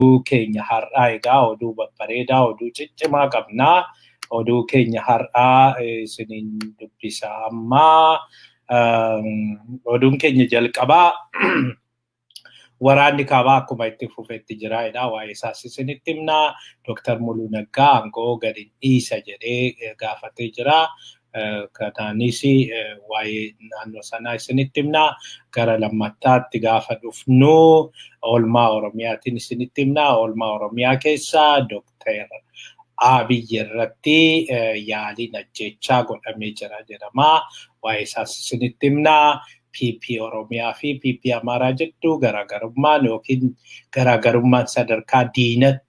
Keenya har'aa egaa oduu babbareedaa, oduu ciccimaa qabnaa. Oduu keenya har'aa isiniin dubbisa ammaa. Oduun keenya jalqabaa waraanni kaabaa akkuma itti fufetti jira jedha. Waa'ee isaas isinitti himnaa. Dooktar Muluu Naggaa aangoo gadi dhiisa jedhee gaafatee jira. Kanaanis waa'ee naannoo sanaa isinitti himnaa. Gara lammataatti gaafa dhufnu oolmaa Oromiyaatiin isinitti himnaa. Oolmaa Oromiyaa keessaa Dooktar Abiy irratti yaaliin ajjechaa godhamee jira jedhama. Waa'ee isaas isinitti himnaa. PP Oromiyaa fi PP Amaaraa jidduu garaagarummaan yookiin garaagarummaan sadarkaa diinatti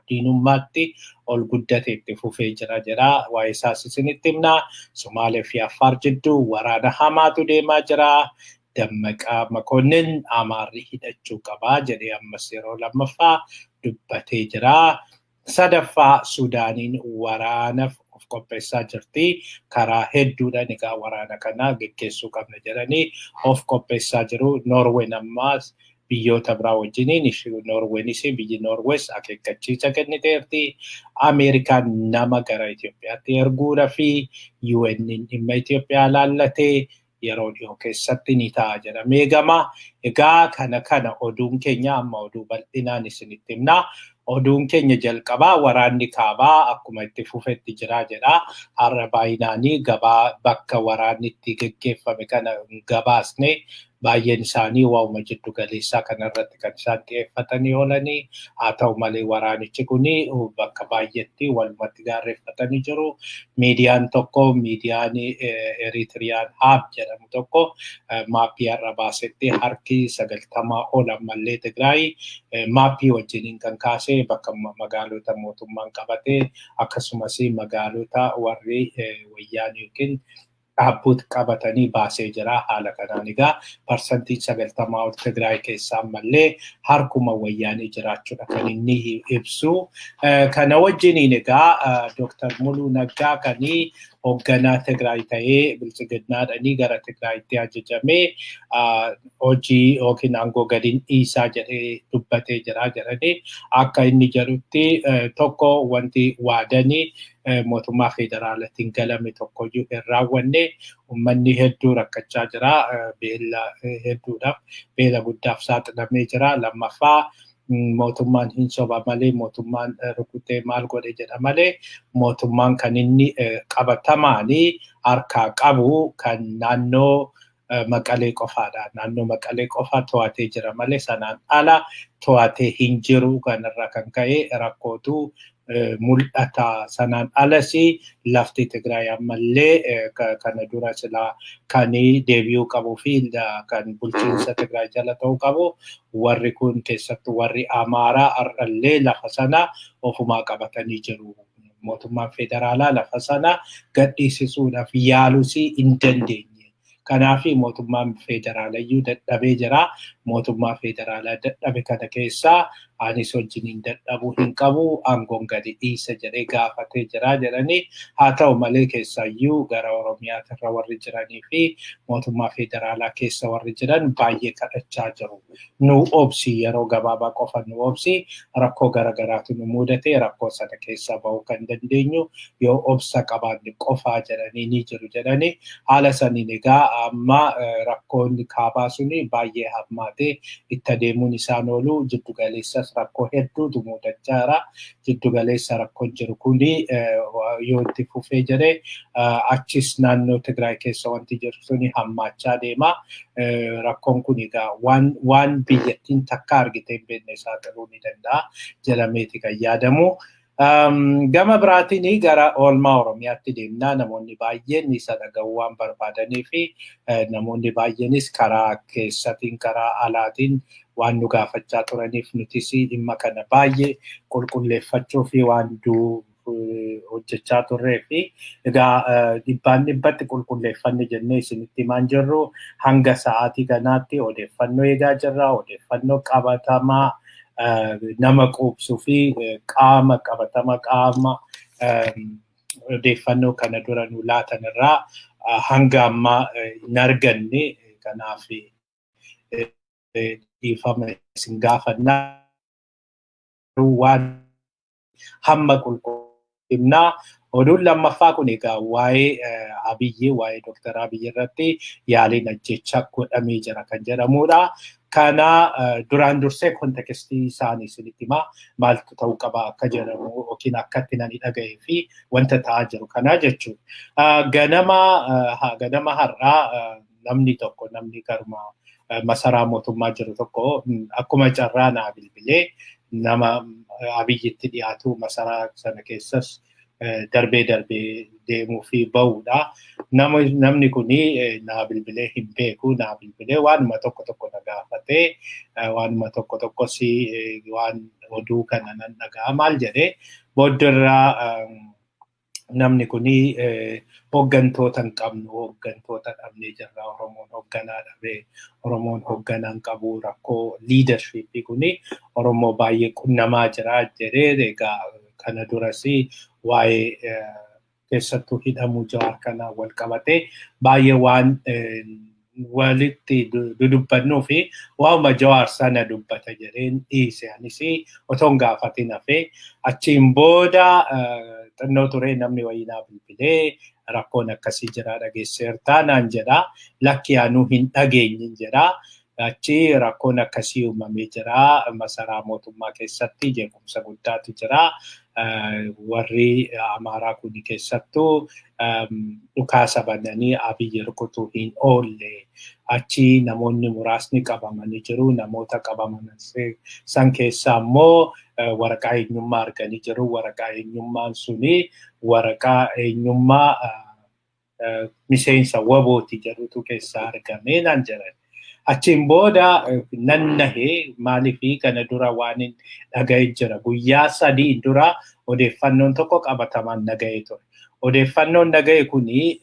diinummaatti ol guddate itti fufee jira jedha. Waa'ee isaas isinitti himnaa. Somaalee fi Affaar jidduu waraana hamaatu deemaa jira. Dammaqaa Makonnin Amaarri hidhachuu qabaa jedhee ammas yeroo lammaffaa dubbatee jira. Sadaffaa, Sudaaniin waraanaaf of qopheessaa jirti. Karaa hedduudhaan egaa waraana kana geggeessuu qabna jedhanii of qopheessaa jiru. Noorween ammaas biyyoota biraa wajjiniin, Noorweenis, biyyi Noorwees akeekkachiisa kenniteerti. Ameerikaan nama gara Itoophiyaatti erguudhaa fi UN dhimma Itoophiyaa laallatee yeroo dhiyoo keessatti ni ta'a jedhamee eegama. Egaa kana oduun keenya amma oduu bal'inaan isinitti himna. Oduun keenya jalqabaa waraanni kaabaa akkuma itti fufetti jira jedha. Har'a baay'inaanii gabaa bakka waraanni itti geggeeffame kana gabaasne. Baay'een isaanii waa'uma jiddu galeessaa kanarratti kan isaan xiyyeeffatanii oolanii. Haa ta'u malee, waraanichi kun bakka baay'eetti walumatti gaarreeffatanii jiru. Miidiyaan tokko, miidiyaan Eritiriyaan Haab jedhamu tokko, maappii har'a baasetti harki 90 ol ammallee Tigraay maappii wajjiniin kan kaase, bakka magaalota mootummaan qabatee akkasumas magaalota warri wayyaanii yookiin dhaabboota qabatanii baasee jira. Haala kanaan egaa 90% ol Tigraay keessaa ammallee harkuma wayyaanii jiraachuudha kan inni ibsu. Kana wajjiniin egaa Dooktar Muluu Naggaa kan hoogganaa Tigraay ta'ee bilchiginnaadhanii gara Tigraayitti ajajamee hojii yookiin aangoo gadiin dhiisaa jedhee dubbatee jira jedhanii. Akka inni jedhutti, tokko, wanti waadanii mootummaa federaalatiin galame tokkoyyuu hin raawwanne. Uummanni hedduu rakkachaa jira, beela hedduudhaaf, beela guddaaf saaxilamee jira. Lammaffaa, mootummaan hin soba malee, mootummaan rukutee maal godhe jedha malee, mootummaan kan inni qabatamaanii harkaa qabu kan naannoo Maqalee qofaadha. Naannoo Maqalee qofa to'atee jira malee sanaan ala to'atee hin jiru. Kanarraa kan ka'e rakkootu mul'ata. Sanaan alas lafti Tigraay ammallee kana dura silaa kan deebi'uu qabuu fi kan bulchiinsa Tigraay jala ta'uu qabu, warri kun, keessattuu warri Amaaraa, har'allee lafa sana ofumaa qabatanii jiru. Mootummaan federaalaa lafa sana gadhiisisuudhaaf yaalus hin dandeenye. Kanaaf mootummaan federaalayyuu dadhabee jira. Mootummaa federaalaa dadhabe kana keessaa anis wajjiniin dadhabuu hin qabu, aangoon gadi dhiisa jedhee gaafatee jira jedhanii. Haa ta'u malee, keessaayyuu gara Oromiyaatirra warri jiranii fi mootummaa federaalaa keessa warri jiran baay'ee kadhachaa jiru. Nu obsi, yeroo gabaabaa qofa nu obsi, rakkoo garagaraatu nu mudate, rakkoo sana keessaa bahuu kan dandeenyu yoo obsa qabaanne qofaa jedhanii ni jiru jedhanii. Haala saniin egaa amma rakkoon kaabaa suni baay'ee hammaatee itti adeemuun isaan oolu. Jiddu galeessas rakkoo hedduutu mudachaa jira. Jiddu galeessa rakkoon jiru kuni yoo itti fufee jedhee, achis naannoo Tigraay keessa wanti jiru suni hammaachaa deema. Rakkoon kun egaa waan biyyattiin takka argite hin beekne saaxiluu ni danda'a jedhameeti kan yaadamu. Gama biraatiin gara oolmaa Oromiyaatti deemnaa. Namoonni baay'een isa dhaga'uu waan barbaadanii fi namoonni baay'eenis karaa keessatiin karaa alaatiin waan nu gaafachaa turaniif, nutis dhimma kana baay'ee qulqulleeffachuu fi waan hojjechaa turree fi egaa dhibbaan dhibbatti qulqulleeffanne jennee isinitti himaan jirru. Hanga sa'aatii kanaatti odeeffannoo eegaa jirra. Odeeffannoo qabatamaa nama quubsuu fi qaama qabatama, qaama odeeffannoo kana dura nu laatan irraa hanga ammaa hin arganne. Kanaaf dhiifama isin gaafannaa. Waan hamma qulqullinaa oduun lammaffaa kun egaa waa'ee Abiyyi, waa'ee Dr. Abiyyi irratti yaaliin ajjeechaa godhamee jira kan jedhamudha. Kana duraan dursee kontekstii isaanii isinitti himaa, maaltu ta'uu qaba akka jedhamu yookiin akkatti nani dhaga'ee fi wanta ta'aa jiru kana jechuudha. Ganama har'aa namni tokko, namni karuma masaraa mootummaa jiru tokko, akkuma carraa naa bilbilee, nama Abiyyitti dhiyaatu, masaraa sana keessas darbee darbee deemuu fi ba'uudha. Namni kuni naa bilbilee hin beeku, naa bilbilee waanuma tokko tokko na gaafatee, waanuma tokko tokkos waan oduu kana nan dhaga'a maal jedhee. Booddirraa namni kuni hooggantoota hin qabnu, hooggantoota dhabnee jirra, Oromoon hoogganaa dhabee, Oromoon hoogganaa hin qabu, rakkoo leadershipii kuni Oromoo baay'ee qunnamaa jira jedhee. Egaa kana duras waa'ee keessattuu hidhamuu Jawaar kana wal qabatee baay'ee waan walitti dudubbannuu fi waa'uma Jawaar sana dubbata jedheen dhiise. Anis otoon gaafatin hafee. Achiin booda xinnoo ture namni wayii naa bilbilee, rakkoon akkasii jira, dhageesseertaa naan jedha. Lakki, anuu hin dhageenyin jedha. Achi rakkoon akkasii uumamee jira. Masaraa mootummaa keessatti jeequmsa guddaatu jira. Warri Amaaraa kun keessattuu dhukaasa bananii Abiyyi rukutuu hin oolle. Achi namoonni muraasni qabamanii jiru. Namoota qabaman san keessaa immoo waraqaa eenyummaa arganii jiru. Waraqaa eenyummaan suni waraqaa eenyummaa miseensa WBOti jedhutu keessaa argame naan jedhan. Achiin booda nan nahee. Maaliifii kana dura waan hin dhaga'ee jira. Guyyaa 3 dura odeeffannoon tokko qabatamaan dhaga'ee ture. Odeeffannoon dhaga'e kuni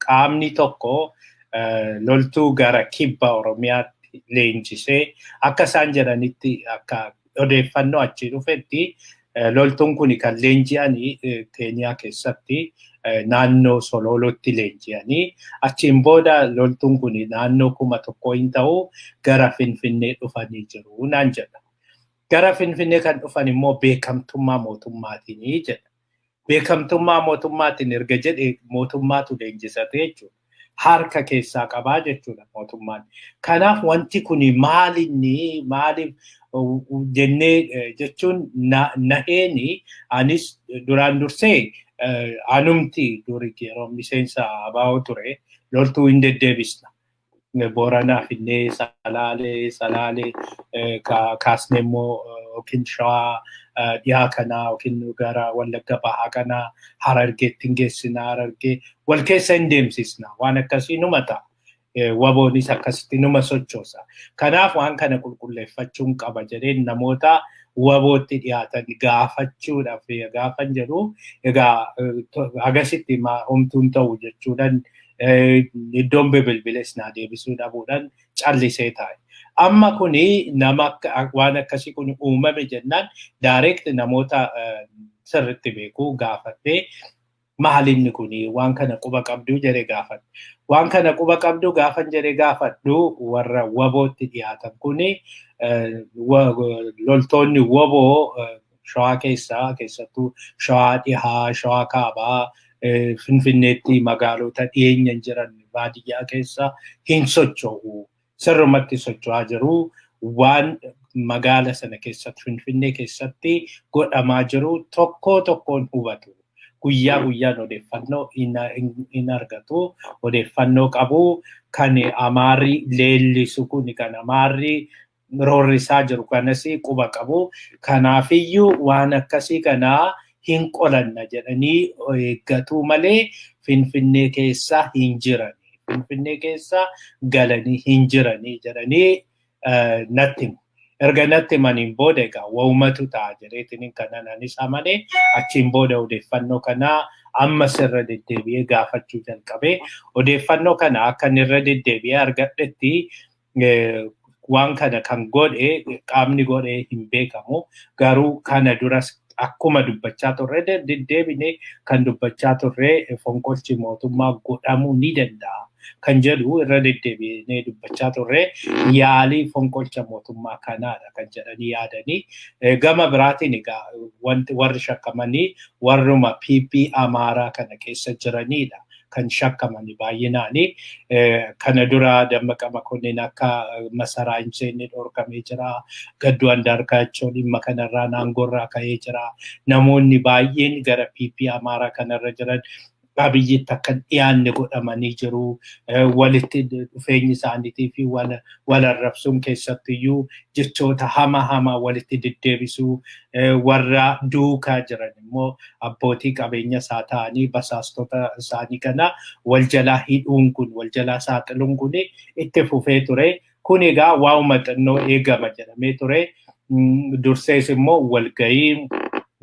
qaamni tokko loltuu gara kibba Oromiyaatti leenjisee, akka isaan jedhanitti, akka odeeffannoo achii dhufetti, loltuun kun kan leenji'anii Keeniyaa keessatti naannoo Sololotti leenji'anii, achiin booda loltuun kun naannoo 1000 hin ta'u gara Finfinnee dhufanii jiru naan jedha. Gara Finfinnee kan dhufan immoo beekamtummaa mootummaatiin jedha. Beekamtummaa mootummaatiin erga jedhe, mootummaatu leenjisate jechuudha. Harka keessaa qabaa jechuudha mootummaan. Kanaaf wanti kun maalinni maaliif jennee jechuun naheeni. Anis duraan dursee anumti duri yeroo miseensa ABO ture loltuu hin deddeebisna. Booranaa finnee, Salaalee kaasnee immoo yookiin Shawaa dhiyaa kanaa yookiin gara Wallagga Bahaa kanaa Harargeetti hin geessina, Harargee wal keessa hin deemsisna, waan akkasii numa ta'a. WBOnis akkasitti numa sochoosa. Kanaaf waan kana qulqulleeffachuun qaba jedheen namoota WBOtti dhiyaatan gaafachuudhaaf gaafan jedhu, egaa agasitti homtuun ta'u jechuudhaan, iddoon bilbiles naa deebisuu dhabuudhaan callisee taa'e. Amma kuni nama waan akkasii kun uumame jennaan direct namoota sirriitti beekuu gaafadhee, maalinni kuni, waan kana quba qabduu jedhee gaafadhe. Waan kana quba qabduu gaafan jedhee gaafadhu, warra WBOtti dhiyaatan kuni loltoonni WBO Shawaa keessaa, keessattuu Shawaa dhihaa, Shawaa kaabaa, Finfinneetti magaalota dhiyeenya jiran baadiyyaa keessa hin socho'u. Sirrumatti socho'aa jiru. Waan magaala sana keessatti, Finfinnee keessatti godhamaa jiru tokko tokkoon hubatu. Guyyaa guyyaan odeeffannoo hin argatu. Odeeffannoo qabu. Kan Amaarri leellisu kun, kan Amaarri roorrisaa jiru kanas quba qabu. Kanaafiyyuu waan akkasii kanaa hin qolanna jedhanii eeggatu malee Finfinnee keessa hin jiran. Finfinnee keessa galanii hin jiranii jedhanii natti himu. Erga natti himaniin booda egaa waumatu ta'a jedheetiin kanan anis amanee, achiin booda odeeffannoo kanaa ammas irra deddeebi'ee gaafachuu jalqabee. Odeeffannoo kana akka inni irra deddeebi'ee argadhetti, waan kana kan godhe, qaamni godhe hin beekamu, garuu kana duras akkuma dubbachaa turre, deddeebinee kan dubbachaa turre, fonqolchi mootummaa godhamuu ni danda'a. kan jedhu irra deddeebiinee dubbachaa turre. Yaalii fonqolcha mootummaa kanaadha kan jedhanii yaadanii. Gama biraatiin egaa wanti warri shakkamanii warruma PP Amaaraa kana keessa jiranidha kan shakkamanii baay'inaani. Kana dura Dammaqa Makonnin akka masaraa hin seenne dhorkamee jira. Gadduu Andaargaachoo dhimma kanarraa aangoorraa ka'ee jira. Namoonni baay'een gara PP Amaaraa kanarra jiran Abiyyitti akka dhiyaanne godhamanii jiru. Walitti dhufeenyi isaaniitii fi wal arrabsuun, keessattiyyuu jechoota hama hamaa walitti deddeebisuu, warra duukaa jiran immoo abbootii qabeenya isaa ta'anii basaastota isaanii kana wal jalaa hidhuun kun, wal jalaa saaxiluun kun itti fufee ture. Kun egaa waa'uma xinnoo eegama jedhamee ture. Dursees immoo walgahii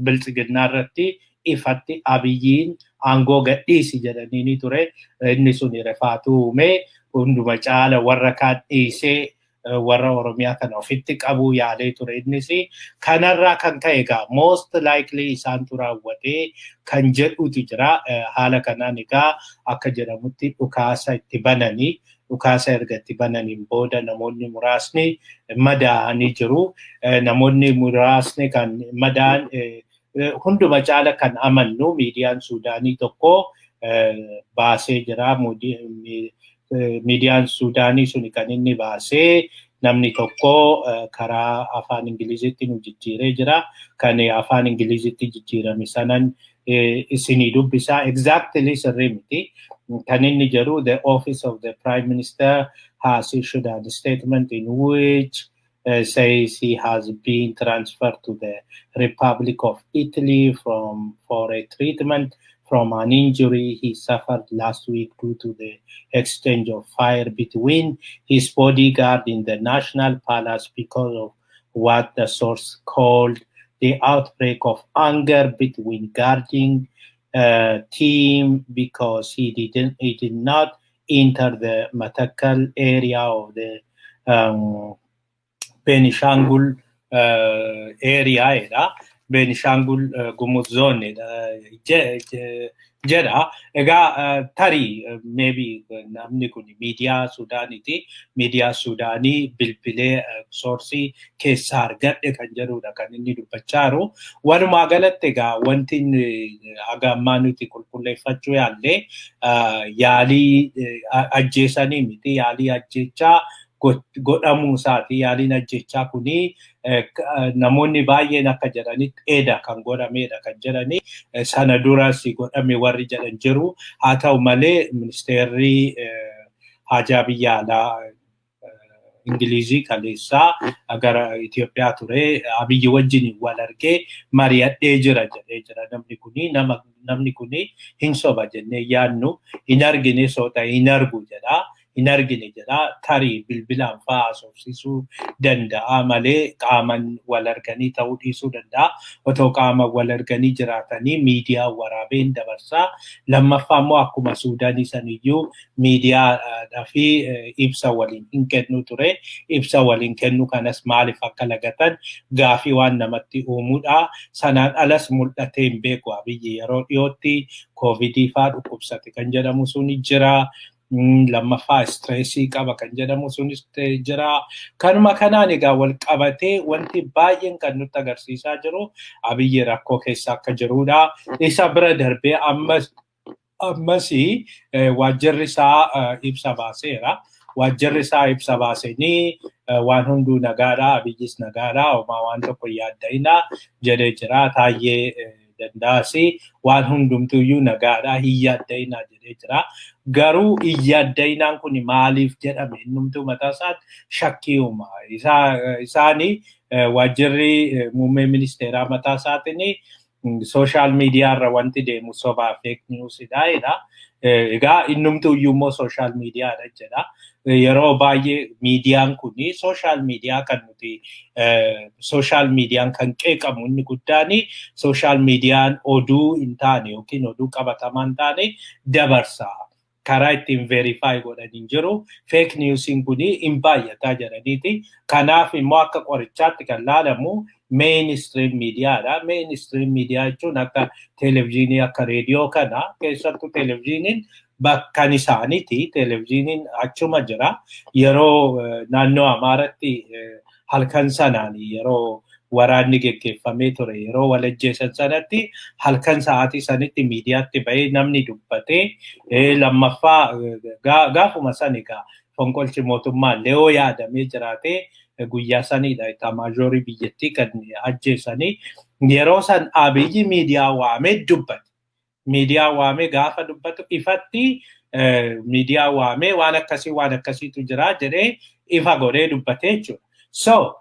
Biltsiginnaa irratti ifatti Abiyyiin aangoo gadhiisi jedhanii ni ture. Inni sun rifaatuu uumee hunduma caala warra kaan dhiisee warra Oromiyaa kana ofitti qabuu yaalee ture innis. Kanarraa kan ka'e egaa most likely isaantu raawwatee kan jedhutu jira. Haala kanaan egaa akka jedhamutti dhukaasa itti bananii, dhukaasa erga itti bananiin booda namoonni muraasni madaa'anii jiru. Namoonni muraasni kan madaa'an, hunduma caala kan amannu miidiyaan Suudaanii tokko baasee jira. Miidiyaan Suudaanii suni kan inni baasee namni tokko karaa afaan Ingilizitti nu jijjiiree jira. Kan afaan Ingilizitti jijjiirame sanan isinii dubbisaa. Exactly sirrii miti. Kan inni jedhu, "The office of the prime minister has issued a statement in which says he has been transferred to the Republic of Italy from for a treatment from an injury he suffered last week due to the exchange of fire between his bodyguard in the National Palace because of what the source called the outbreak of anger between guarding team because he did not enter the Matakal area of the Benishangul area jedha. Benishangul Gumuz zone jedha. Egaa tarii maybe namni kun miidiyaa Suudaaniiti. Miidiyaa Suudaanii bilbilee source keessaa argadhe kan jedhudha kan inni dubbachaa jiru. Walumaa galatti egaa wanti haga ammaa nuti qulqulleeffachuu yaallee yaalii ajjeesanii miti, yaalii ajjechaa godhamuu isaati. Yaaliin ajjechaa kuni namoonni baay'een akka jedhanitti eeda kan godhamedha kan jedhani. Sana duras godhame warri jedhan jiru. Haa ta'u malee, ministeerri haajaa biyya alaa Ingilizii kaleessaa gara Itoophiyaa ture. Abiyyi wajjin wal argee mari'adhee jira jedhee jira. Namni kuni nama, namni kuni hin soba jennee yaadnu. Hin argine soo ta'e hin argu jedha. Hin argine jedha. Tarii bilbilaan fa'aa haasofsiisuu danda'a malee qaaman wal arganii ta'uu dhiisuu danda'a. Otoo qaama wal arganii jiraatanii miidiyaa waraabeen dabarsaa. Lammaffaa immoo akkuma Suudaanii saniyyuu miidiyaadhaa fi ibsa waliin hin kennu ture. Ibsa waliin kennu kanas maaliif akka lagatan gaafii waan namatti uumuudha. Sanaan alas mul'atee hin beeku Abiyyi. Yeroo dhiyootti koovidii fa'aa dhukkubsate kan jedhamu suni jira. Lammaffaa stress qaba kan jedhamu sunis jira. Kanuma kanaan egaa wal qabatee wanti baay'een kan nutti agarsiisaa jiru Abiyyi rakkoo keessa akka jirudha. Isa bira darbee ammas ammas waajjirri isaa ibsa baaseera. Waajjirri isaa ibsa baasanii waan hunduu nagaadha, Abiyyis nagaadha, homaa waan tokko yaadda'ina jedhee jira. Taayyee Dandaasi waan hundumtuyyuu nagaadha, hin yaadda'ina jedhee jira. Garuu hin yaadda'inaan kun maaliif jedhame? Innumtuu mataa isaatti shakkii uuma. Isaani waajjirri muummee ministeeraa mataa isaatiin social media irra wanti deemu sobaa, fake newsidha jedha. Egaa innumtuyyuu immoo social mediadha jedha. Yeroo baay'ee miidiyaan kun social media kan nuti social mediaan kan qeeqamu inni guddaan social mediaan oduu hin taane yookiin oduu qabatamaa hin taane dabarsa. Karaa ittiin verify godhan hin jiru. Fake newsiin kun hin baay'ataa jedhaniiti. Kanaaf immoo akka qorichaatti kan laalamu mainstream mediadha. Mainstream media jechuun akka televezyiinii, akka reediyoo kana. Keessattuu televezyiiniin Bakkan isaaniiti televezyiiniin achuma jira. Yeroo naannoo Amaaratti halkan sanaan yeroo waraanni geggeeffamee ture yeroo walajjeessan sanatti halkan sa'aatii sanitti miidiyaatti bahee namni dubbatee lammaffaa gaafuma san egaa fonqolchi mootummaa Le'oo yaadamee jiraatee guyyaa sanidha itaamaajorii biyyattii kan ajjeesanii yeroo san Abiyyi miidiyaa waamee dubbate. Miidiyaa waamee gaafa dubbatu ifatti miidiyaa waamee waan akkasii waan akkasiitu jira jedhee ifa godhee dubbatee jechuudha. So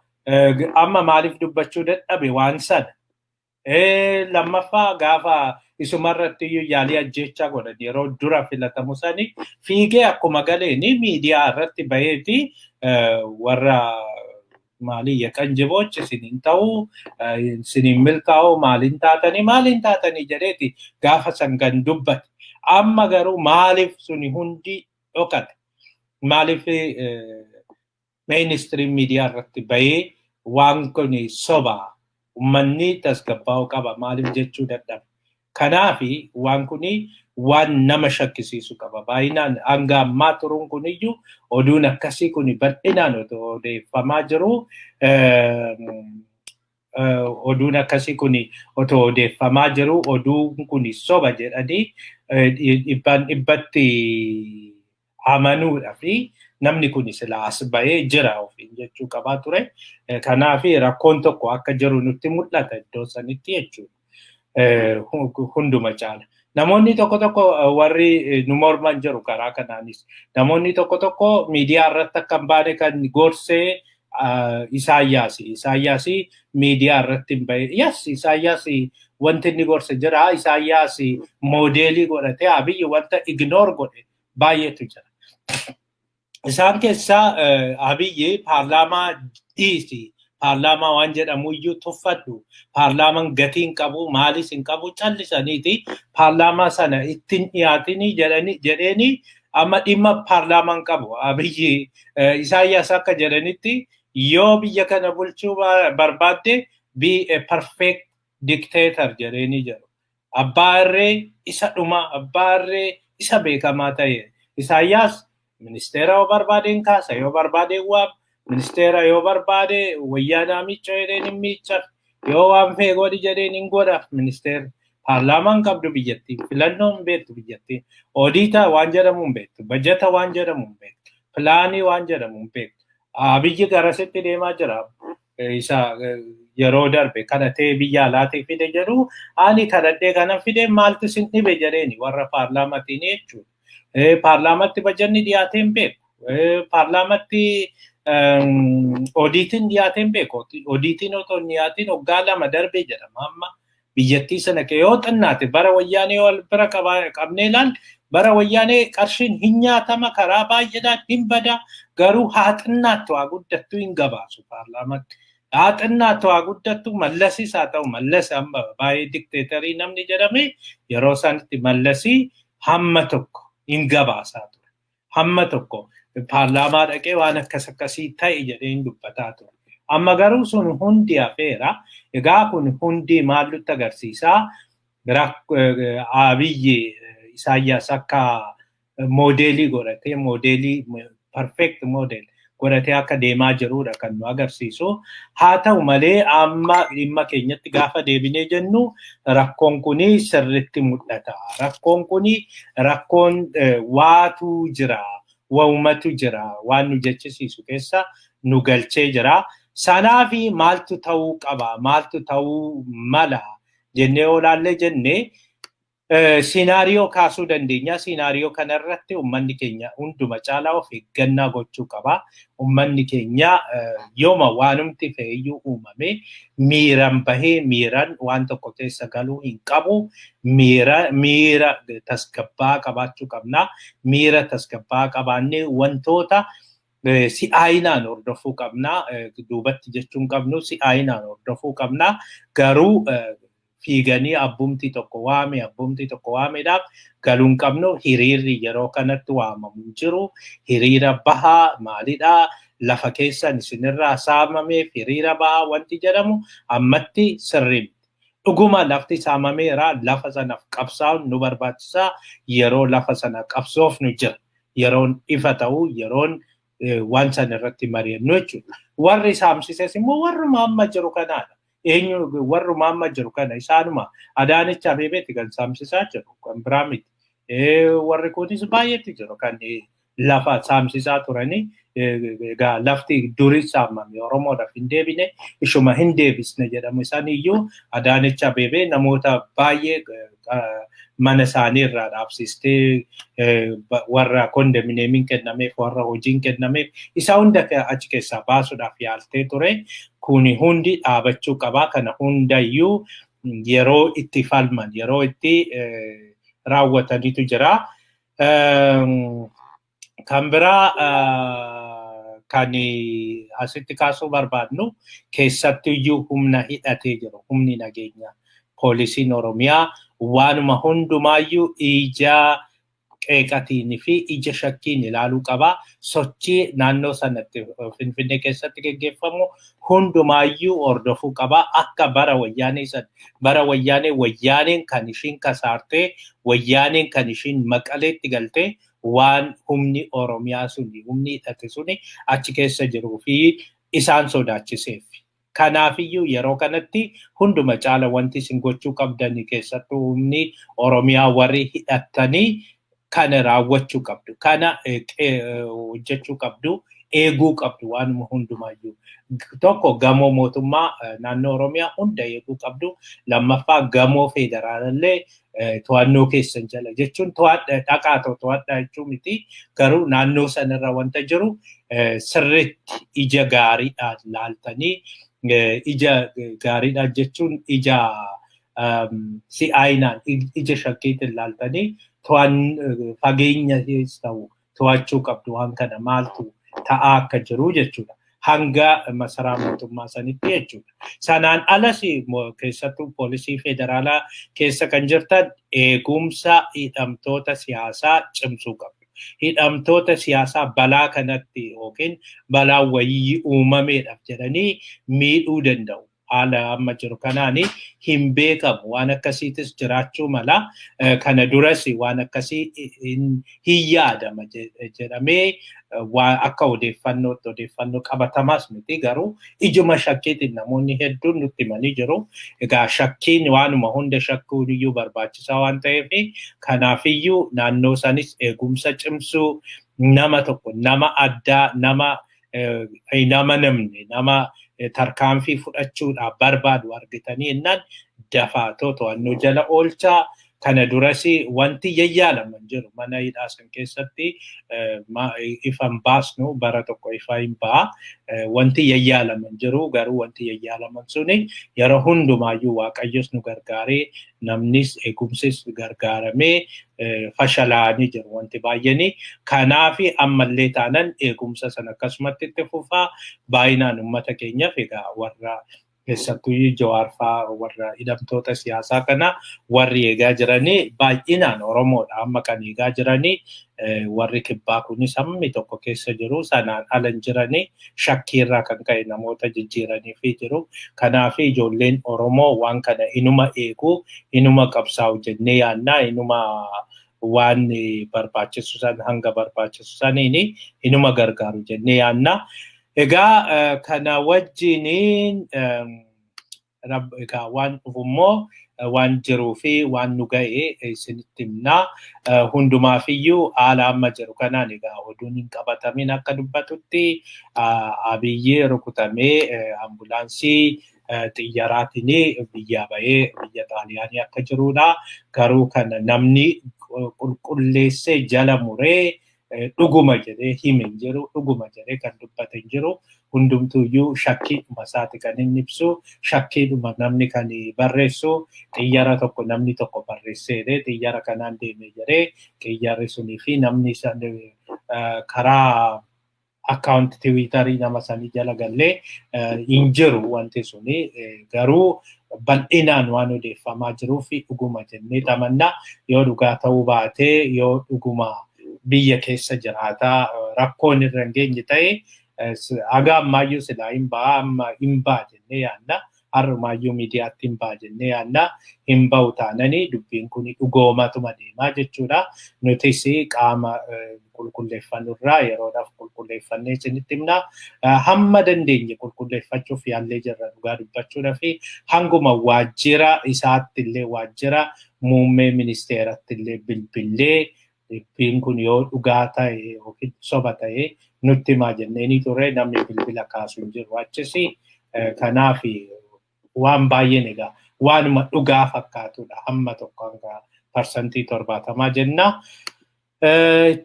amma maaliif dubbachuu dadhabe waan sana? Lammaffaa gaafa isumarratti iyyuu yaalii ajjeechaa godhan yeroo dura filatamu sani fiigee akkuma galeeni miidiyaa irratti baheeti warra maalii yaqanjiboch isiniin ta'uu isiniin milkaa'uu maaliin taatanii jedheeti gaafa san kan dubbate. Amma garuu maaliif suni hundi dhokate? Maaliif mainstream miidiyaa irratti bahee waan kun soba uummanni tasgabbaa'uu qaba maaliif jechuu dadhabe? Kanaafi waan kuni waan nama shakkisiisu qaba. Baay'inaan hanga ammaa turuun kuniyyuu oduun akkasii kun bal'inaan otoo odeeffamaa jiru oduun akkasii kun otoo odeeffamaa jiru oduun kun soba jedhanii dhibbaan dhibbatti amanuudha fi namni kun sila as bahee jira ofiin jechuu qabaa ture. Kanaafi rakkoon tokko akka jiru nutti mul'ata iddoo sanitti jechuudha. Hunduma caala. Namoonni tokko tokko warri nu morman jiru karaa kanaanis. Namoonni tokko tokko miidiyaa irratti akka hin baane kan gorsee Isaayyaasi. Isaayyaasi miidiyaa irratti hin bahe. Yes, Isaayyaasi wanti inni gorse jira. Isaayyaasi moodeelii godhatee Abiyyi wanta ignore godhe baay'eetu jira. Isaan keessaa Abiyyi paarlaamaa dhiisi. Paarlaamaa waan jedhamu iyyuu tuffadhu. Paarlaamaan gatii hin qabu, maalis hin qabu callisaniiti. Paarlaamaa sana ittiin dhiyaatinii jedheeni amma dhimma paarlaamaan qabu. Abiyyi Isaayyaas akka jedhanitti yoo biyya kana bulchuu barbaadde be a perfect dictator jedheeni jedhu. Abbaa irree isa dhuma, abbaa irree isa beekamaa ta'e. Isaayyaas ministeera yoo barbaadeen kaasa, yoo barbaadeen waam, ministeera yoo barbaade wayyaanaa miicca jedheen hin miiccaaf, yoo waan fee godhi jedheen hin godhaaf ministeera. Paarlaamaan qabdu biyyattii, filannoo hin beektu biyyattii, oodiita waan jedhamu hin beektu, bajata waan jedhamu hin beektu, pilaanii waan jedhamu hin beektu. Abiyyi garasitti deemaa jira. Isa yeroo darbe kadhatee biyya alaatii fide jedhu ani kadhadhee kana fide maaltu sin dhibe jedheeni warra paarlaamaatiin jechuudha. Paarlaamatti bajanni dhiyaatee hin beeku. Paarlaamatti oodiitiin dhiyaatee hin beeku. Oodiitiin otoo hin dhiyaatiin waggaa 2 darbee jedhama amma biyyattii sana yoo xinnaate bara wayyaanee wal bira qabnee ilaal bara wayyaanee qarshiin hin nyaatama karaa baay'eedhaan hin bada garuu haa xinnaattu haa guddattu hin gabaasu paarlaamatti. Haa xinnaattu haa guddattu Mallasis haa ta'u Mallas amma baay'ee dikteetarii namni jedhame yeroo isaanitti Mallasii hamma tokko hin gabaasaa ture. Hamma tokko paarlaamaa dhaqee waan akkas akkasii ta'e jedhee hin dubbataa ture. Amma garuu sun hundi hafeera. Egaa kun hundi maal nutti agarsiisaa? Abiyyi Isaayyaas akka moodeelii godhatee moodeelii perfect model godhatee akka deemaa jirudha kan nu agarsiisu. Haa ta'u malee amma dhimma keenyatti gaafa deebinee jennu rakkoon kuni sirritti mul'ata. Rakkoon kuni rakkoon waatu jira, waumatu jira waan nu jechisiisu keessa nu galchee jira. Sanaafi maaltu ta'uu qaba, maaltu ta'uu mala jennee olaallee jennee scenario kaasuu dandeenya. Scenario kanarratti uummanni keenya hunduma caalaa of eeggannaa gochuu qaba. Uummanni keenya yooma waanumti fe'iyyuu uumame miiran bahee miiran waan tokko keessa galuu hin qabu. Miira tasgabbaa qabaachuu qabna. Miira tasgabbaa qabaannee wantoota si'aayinaan hordofuu qabna. Duubatti jechuun qabnu si'aayinaan hordofuu qabna. Garuu fiiganii abbumti tokko waame abbumti tokko waameedhaaf galuun qabnu. Hiriirri yeroo kanatti waamamu jiru. Hiriira bahaa maalidhaa lafa keessan isinirraa saamameef hiriira bahaa wanti jedhamu ammatti sirrii miti. Dhuguma lafti saamameera, lafa sanaaf qabsaa'uun nu barbaachisa. Yeroo lafa sana qabsoofnu jira. Yeroon ifa ta'u, yeroon waan sana irratti mari'annu jechuudha. Warri saamsises immoo warruma amma jiru kanaadha. Eenyu warruma amma jiru kana isaanuma Adaanech Abeebeeti kan saamsisaa jiru, kan biraa miti. Warri kunis baay'eetu jiru kan lafa saamsisaa turanii. Egaa lafti durii saamame Oromoodhaaf hin deebine, ishuma hin deebisne jedhamu isaan iyyuu Adaanech Abeebee namoota baay'ee mana isaanii irraa dhaabsistee, warra kondominiyeemiin kennameef, warra hojiin kennameef, isa hunda achi keessaa baasuudhaaf yaaltee ture. Kuni hundi dhaabachuu qabaa. Kana hundayyuu yeroo itti falman, yeroo itti raawwatanitu jira. Kan biraa kan asitti kaasuu barbaadnu, keessattuyyuu humna hidhatee jiru, humni nageenyaa, poolisiin Oromiyaa waanuma hundumaayyuu ija qeeqatiin fi ija shakkiin ilaaluu qaba. Sochii naannoo sanatti Finfinnee keessatti geggeeffamu hundumaayyuu hordofuu qaba. Akka bara wayyaanee san, bara wayyaanee, wayyaaneen kan ishiin kasaartee, wayyaaneen kan ishiin Maqaleetti galtee, waan humni Oromiyaa suni, humni hidhate suni achi keessa jiruu fi isaan sodaachiseef. Kanaafiyyuu yeroo kanatti hunduma caala wanti isin gochuu qabdani, keessattuu humni Oromiyaa warri hidhattanii, kana raawwachuu qabdu. Kana hojjechuu qabdu. Eeguu qabdu waanuma hundumaayyuu. Tokko, gamoo mootummaa naannoo Oromiyaa hunda eeguu qabdu. Lammaffaa, gamoo federaalallee to'annoo keessan jala jechuun dhaqaa to'adhaa jechuu miti. Garuu naannoo sanarra wanta jiru sirriitti ija gaariidhaan laaltanii, ija gaariidhaan jechuun ija si'aayinaan, ija shakkiitiin laaltanii, to'an fageenya ta'u to'achuu qabdu waan kana maaltu ta'aa akka jiru jechuudha. Hanga masaraa mootummaa sanitti jechuudha. Sanaan alas keessattuu poolisii federaalaa keessa kan jirtan eegumsa hidhamtoota siyaasaa cimsuu qabdu. Hidhamtoota siyaasaa balaa kanatti yookiin balaa wayii uumameedhaaf jedhanii miidhuu danda'u. Haala amma jiru kanaan hin beekamu, waan akkasiitis jiraachuu mala. Kana duras waan akkasii hin yaadama jedhamee akka odeeffannootti, odeeffannoo qabatamaas miti, garuu ijuma shakkiitiin namoonni hedduun nutti himanii jiru. Egaa shakkiin waanuma hunda shakkuun iyyuu barbaachisaa waan ta'eef, kanaafiyyuu naannoo sanis eegumsa cimsuu, nama tokko, nama addaa, nama nama namni nama tarkaanfii fudhachuudhaaf barbaadu argitanii innaan dafaatoo to'annoo jala oolchaa. Kana duras wanti yayyaalaman jiru mana hidhaa san keessatti ifan baasnu, bara tokko ifa hin ba'a. Wanti yayyaalaman jiru, garuu wanti yayyaalaman suni yeroo hundumaayyuu Waaqayyos nu gargaaree, namnis eegumsis gargaaramee fashalaanii jiru wanti baay'een. Kanaaf ammallee taanan eegumsa sana akkasumatti itti fufaa. Baay'inaan uummata keenyaaf egaa warra keessattuu Jawaar fa'aa, warra hidhamtoota siyaasaa kana warri eegaa jiranii baay'inaan Oromoodha. Amma kan eegaa jiranii warri kibbaa kunis hammi tokko keessa jiru, sanaan ala hin jiranii, shakkiirraa kan ka'e namoota jijjiiranii fi jiru. Kanaaf ijoolleen Oromoo waan kana inuma eeguu, inuma qabsaa'u jennee yaannaa, inuma waan barbaachisu san hanga barbaachisu saniin inuma gargaaru jennee yaannaa. Egaa kana wajjiniin egaa waan dhufu immoo, waan jiruu fi waan nu ga'e isinitti himnaa. Hundumaafiyyuu haala amma jiru kanaan egaa oduun hin qabatamin akka dubbatutti Abiyyi rukutamee ambulaansii xiyyaaraatiin biyyaa bahee biyya Xaaliyaanii akka jirudha. Garuu kana namni qulqulleessee jala muree dhuguma jedhee hime hin jiru, dhuguma jedhee kan dubbate hin jiru. Hundumtuuyyuu shakkiidhuma isaati kan inni ibsu, shakkiidhuma namni kan barreessu. Xiyyaara tokko namni tokko barreessee xiyyaara kanaan deeme jedhee, xiyyaarri sunii fi namni karaa akkaawunti Tiwiitarii nama sanii jala gallee hin jiru wanti suni. Garuu bal'inaan waan odeeffamaa jiruu fi dhuguma jennee tamannaa. Yoo dhugaa ta'uu baatee, yoo dhuguma biyya keessa jiraataa rakkoon irra hin geenye ta'e, haga ammaayyuu silaa hin ba'a, amma hin ba'a jennee yaadna. Har'umaayyuu miidiyaatti hin ba'a jennee yaadna. Hin ba'u taananii dubbiin kun dhugoomatuma deemaa jechuudha. Nutis qaama qulqulleeffannurraa yeroodhaaf qulqulleeffannee isinitti himna. Hamma dandeenye qulqulleeffachuuf yaallee jirra dhugaa dubbachuudhaa fi hanguma waajjira isaatti illee waajjira muummee ministeeratti illee bilbillee dubbiin kun yoo dhugaa ta'e yookiin soba ta'e nutti himaa jennee ni turre namni bilbila kaasu hin jiru achis. Kanaaf waan baay'een egaa waanuma dhugaa fakkaatudha hamma tokko hanga 70% jenna.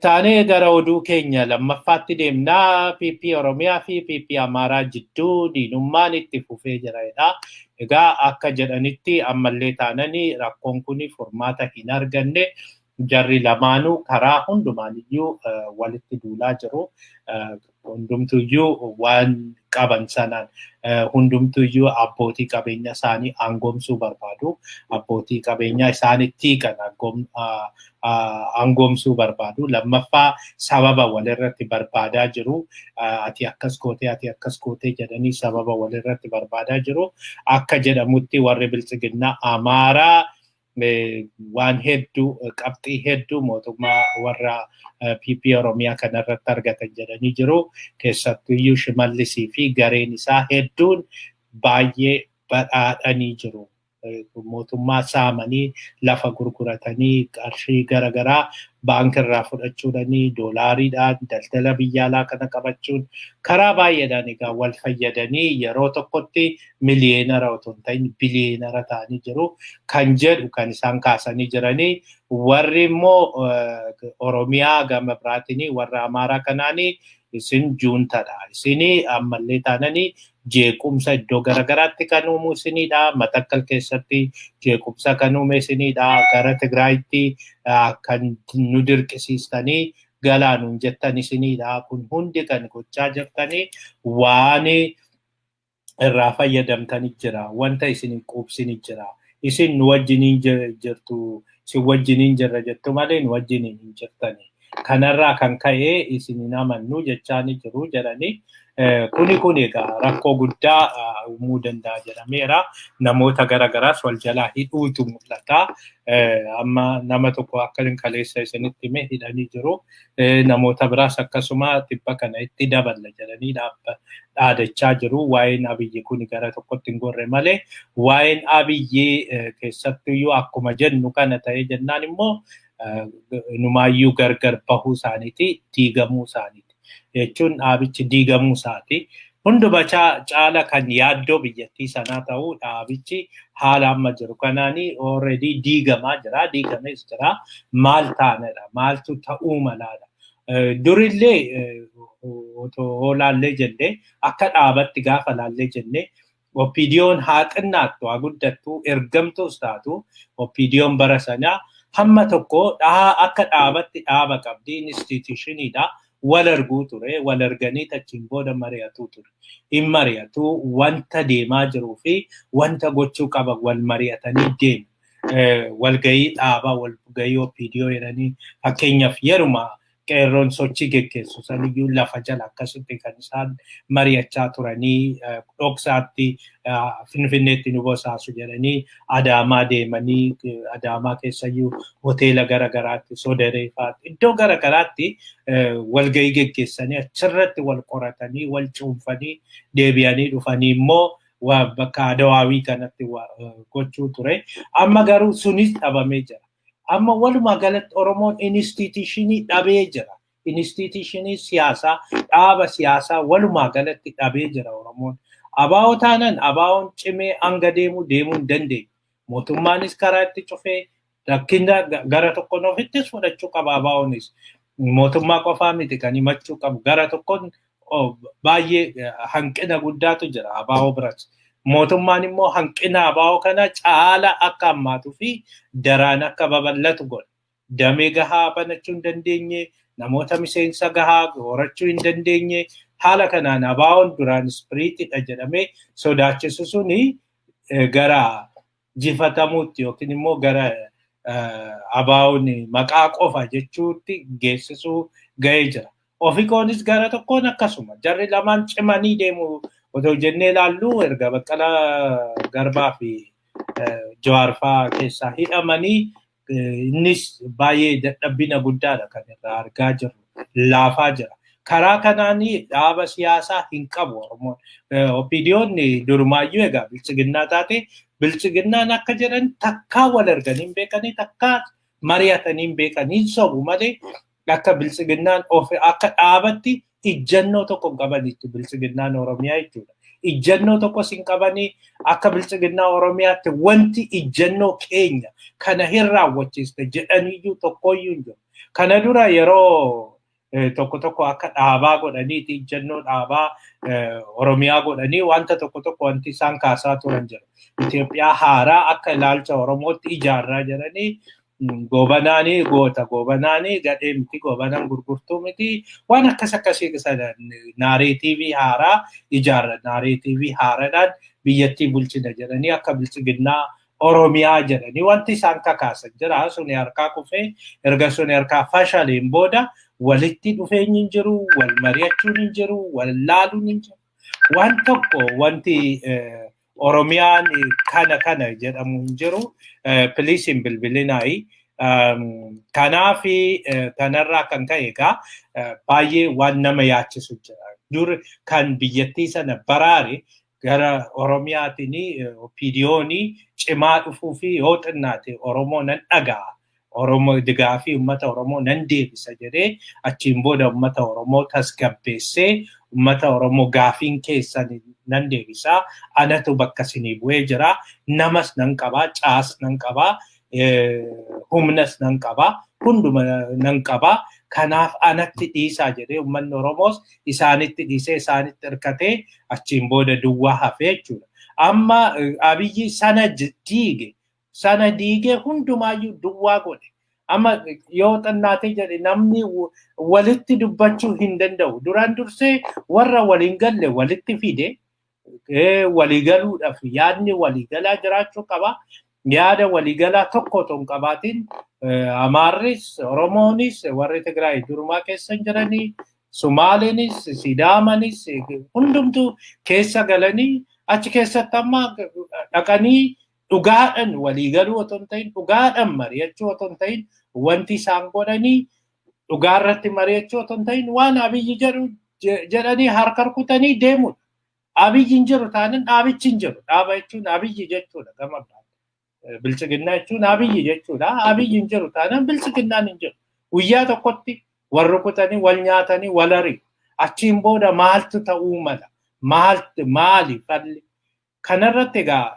Taanee gara oduu keenya lammaffaatti deemnaa. PP Oromiyaa fi PP Amaaraa jidduu diinummaan itti fufee jira. Egaa akka jedhanitti ammallee taananii rakkoon kun furmaata hin arganne. Jarri lamaanuu karaa hundumaaniyyuu walitti duulaa jiru. Hundumtuyyuu waan qaban sanaan hundumtuyyuu abbootii qabeenya isaanii aangoomsuu barbaadu. Abbootii qabeenya isaanitti kan aangoomsuu barbaadu. Lammaffaa sababa walirratti barbaadaa jiru. Ati akkas gootee ati akkas gootee jedhanii sababa walirratti barbaadaa jiru. Akka jedhamutti warri biltsiginnaa Amaaraa waan hedduu qabxii hedduu mootummaa warra PP Oromiyaa kanarratti argatan jedhanii jiru. Keessattuyyuu Shimallisii fi gareen isaa hedduun baay'ee badhaadhanii jiru. Mootummaa saamanii lafa gurguratanii qarshii garaagaraa baankirraa fudhachuudhanii doolaariidhaan daldala biyya alaa kana qabachuun karaa baay'eedhaan egaa wal fayyadanii yeroo tokkotti miliyeenara otoo hin ta'in biliyeenara ta'anii jiru kan jedhu kan isaan kaasanii jiranii. Warri immoo Oromiyaa gama biraatiin warra Amaaraa kanaanii isin juuntadha. Isin ammallee taananii jeequmsa iddoo garaagaraatti kan uumu isinidha. Matakkal keessatti jeequmsa kan uume isinidha. Gara Tigraayitti kan nu dirqisiistanii galaanuun jettan isinidha. Kun hundi kan gochaa jirtanii waan irraa fayyadamtanii jira. Wanta isin quubsini jira. Isin nu wajjiniin jirtu, isin wajjiniin jirra jettu malee nu wajjiniin hin jirtani. Kanarraa kan ka'e isin hin amannu jechaanii jiru jedhanii kuni egaa rakkoo guddaa uumuu danda'a jedhameera. Namoota garaagaraas wal jalaa hidhuutu mul'ata. Amma nama tokko akka hin kaleessa isinitti hime hidhanii jiru. Namoota biraas akkasuma tibba kana itti daballa jedhanii dhaadachaa jiru. Waa'een Abiyyi kun gara tokkotti hin gorre malee waa'een Abiyyi keessattuyyuu akkuma jennu kana ta'ee jennaan immoo numaayyuu gargar bahuu isaaniiti, diigamuu isaaniiti. Jechuun dhaabichi diigamuu isaati. Hunduma caala kan yaaddoo biyyattii sanaa ta'uu dhaabichi haala amma jiru kanaanii already diigamaa jira, diigamees jira. Maal taanedha? Maaltu ta'uu malaadha? Durillee otoo laallee jennee akka dhaabatti gaafa laallee jennee OPDO'n haa xinnaattu, haa guddattu, ergamtuus taatu OPDO'n bara sanaa hamma tokko akka dhaabatti dhaaba qabdi, institutioniidha. Wal arguu ture, wal arganii achiin booda mari'atuu ture. Hin mari'atu wanta deemaa jiruu fi wanta gochuu qaban wal mari'atanii deemu. Walgahii dhaabaa, walgahii OPDO jedhanii fakkeenyaaf yeruma qeerroon sochii geggeessu saniyyuu lafa jala akkasitti kan isaan mari'achaa turanii dhoksaatti Finfinneetti nu bosaasu jedhanii Adaamaa deemanii Adaamaa keessayyuu hoteela garaagaraatti Sodaree fa'aatti iddoo garaagaraatti walgahii geggeessanii achirratti wal qoratanii wal cuunfanii deebi'anii dhufanii immoo bakka Adawaawii kanatti gochuu ture. Amma garuu sunis dhabamee jira. Amma walumaa galatti Oromoon institutionii dhabee jira. Institutionii siyaasaa, dhaaba siyaasaa walumaa galatti dhabee jira Oromoon. Abaa'oo taanaan abaa'oon cimee hanga deemu deemuu hin dandeenye. Mootummaanis karaa itti cufee rakkina gara tokkoon ofittis fudhachuu qaba abaa'oonis. Mootummaa qofaa miti kan himachuu qabu. Gara tokkoon baay'ee hanqina guddaatu jira abaa'oo biras. Mootummaan immoo hanqina abaa'oo kana caala akka hammaatuu fi daraan akka babal'atu godha. Damee gahaa banachuu hin dandeenye, namoota miseensa gahaa horachuu hin dandeenye, haala kanaan abaa'oon duraan ispiriitidha jedhamee sodaachisu suni gara jifatamuutti yookiin immoo gara abaa'oon maqaa qofa jechuutti geessisuu ga'ee jira. Ofiqoonis gara tokkoon akkasuma. Jarri lamaan cimanii deemu Otoo jennee ilaallu erga Baqqalaa Garbaa fi Jawaar fa'aa keessaa hidhamanii innis baay'ee dadhabbina guddaadha kan irraa argaa jirru. Laafaa jira. Karaa kanaan dhaaba siyaasaa hin qabu Oromoon. OPDO'n durumaayyuu egaa bilchiginnaa taate, bilchiginnaan akka jedhan takkaa wal arganii hin beekanii, takkaa mari'atanii hin beekanii, sobu malee akka bilchiginnaan of akka dhaabatti ijjannoo tokko hin qabanitti bilchiginnaan Oromiyaa jechuudha. Ijjannoo tokkos hin qabanii. Akka bilchiginnaa Oromiyaatti wanti ijjannoo keenya kana hin raawwachiisne jedhaniyyuu tokkoyyuu hin jiru. Kana dura yeroo tokko tokko akka dhaabaa godhaniiti ijjannoo dhaabaa Oromiyaa godhanii wanta tokko tokko wanti isaan kaasaa turan jira. Itoophiyaa haaraa akka ilaalcha Oromootti ijaarraa jedhanii, Goobanaanii goota, Goobanaanii gadhee miti, Goobanaan gurgurtuu miti, waan akkas akkasii sana narrative haaraa ijaarra, narrative haaraadhaan biyyattii bulchina jedhanii akka bilchiginnaa Oromiyaa jedhanii wanti isaan kakaasan jira. Suni harkaa kufee, erga suni harkaa fashaliin booda walitti dhufeenyi hin jiru, wal mari'achuun hin jiru, wal laaluun hin jiru. Waan tokko wanti Oromiyaan kana kana jedhamu hin jiru. Please hin bilbilinaayi. Kanaafi kanarraa kan ka'e egaa baay'ee waan nama yaachisu jira. Dur kan biyyattii sana baraare gara Oromiyaatiin OPDO'n cimaa dhufuu fi yoo xinnaate Oromoo nan dhaga'a. Oromoo gaafii uummata Oromoo nan deebisa jedhee achiin booda uummata Oromoo tasgabbeessee, uummata Oromoo gaafiin keessan nan deebisaa, anatu bakka isinii bu'ee jira, namas nan qabaa, caas nan qabaa, humnas nan qabaa, hunduma nan qabaa, kanaaf anatti dhiisaa jedhee uummanni Oromoos isaanitti dhiisee isaanitti hirkatee achiin booda duwwaa hafee jechuudha. Amma Abiyyi sana diige, sana diigee hundumaayyuu duwwaa godhe. Amma yoo xinnaatee jedhe namni walitti dubbachuu hin danda'u. Duraan dursee warra waliin galle walitti fide, waliigaluudhaaf yaadni waliigalaa jiraachuu qaba. Yaada waliigalaa tokko otoo hin qabaatin Amaarris, Oromoonis, warri Tigraay durumaa keessa hin jiranii, Sumaaleenis, Sidaamanis hundumtuu keessa galanii achi keessatti amma dhaqanii dhugaadhaan waliigaluu otoo hin ta'in, dhugaadhaan mari'achuu otoo hin ta'in, wanti isaan godhanii dhugaarratti mari'achuu otoo hin ta'in waan Abiyyi jedhu jedhanii harka rukutanii deemudha. Abiyyi hin jiru taanaan dhaabichi hin jiru. Dhaaba jechuun Abiyyi jechuudha gama biraan. Bilchiginnaa jechuun Abiyyi jechuudha. Abiyyi hin jiru taanaan bilchiginnaan hin jiru. Guyyaa tokkotti wal rukutanii, wal nyaatanii, wal ari'u. Achiin booda maaltu ta'uu mala? Maaltu maali falli? Kanarratti egaa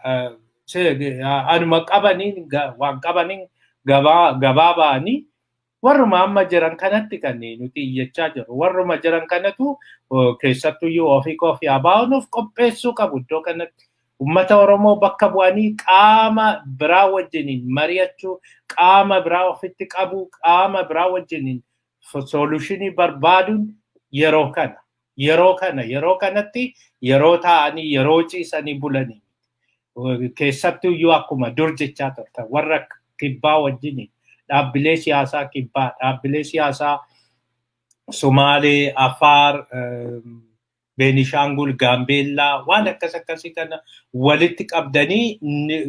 anuma qabaniin waan qabaniin gabaa gabaa ba'anii warruma amma jiran kanatti kan nuti iyyachaa jirru. Warruma jiran kanatu keessattuyyuu ofii ofii ABO'n of qopheessuu qabu iddoo kanatti. Uummata Oromoo bakka bu'anii qaama biraa wajjiniin mari'achuu, qaama biraa ofitti qabuu, qaama biraa wajjiniin solution barbaaduun yeroo kana. Yeroo kana, yeroo kanatti yeroo taa'anii yeroo ciisanii bulanii. Keessattuyyuu akkuma dur jechaa turtan warra kibbaa wajjiniin, dhaabbilee siyaasaa kibbaa, dhaabbilee siyaasaa Sumaalee, Afaar, Beenishaangul, Gaambeellaa, waan akkas akkasii kana walitti qabdanii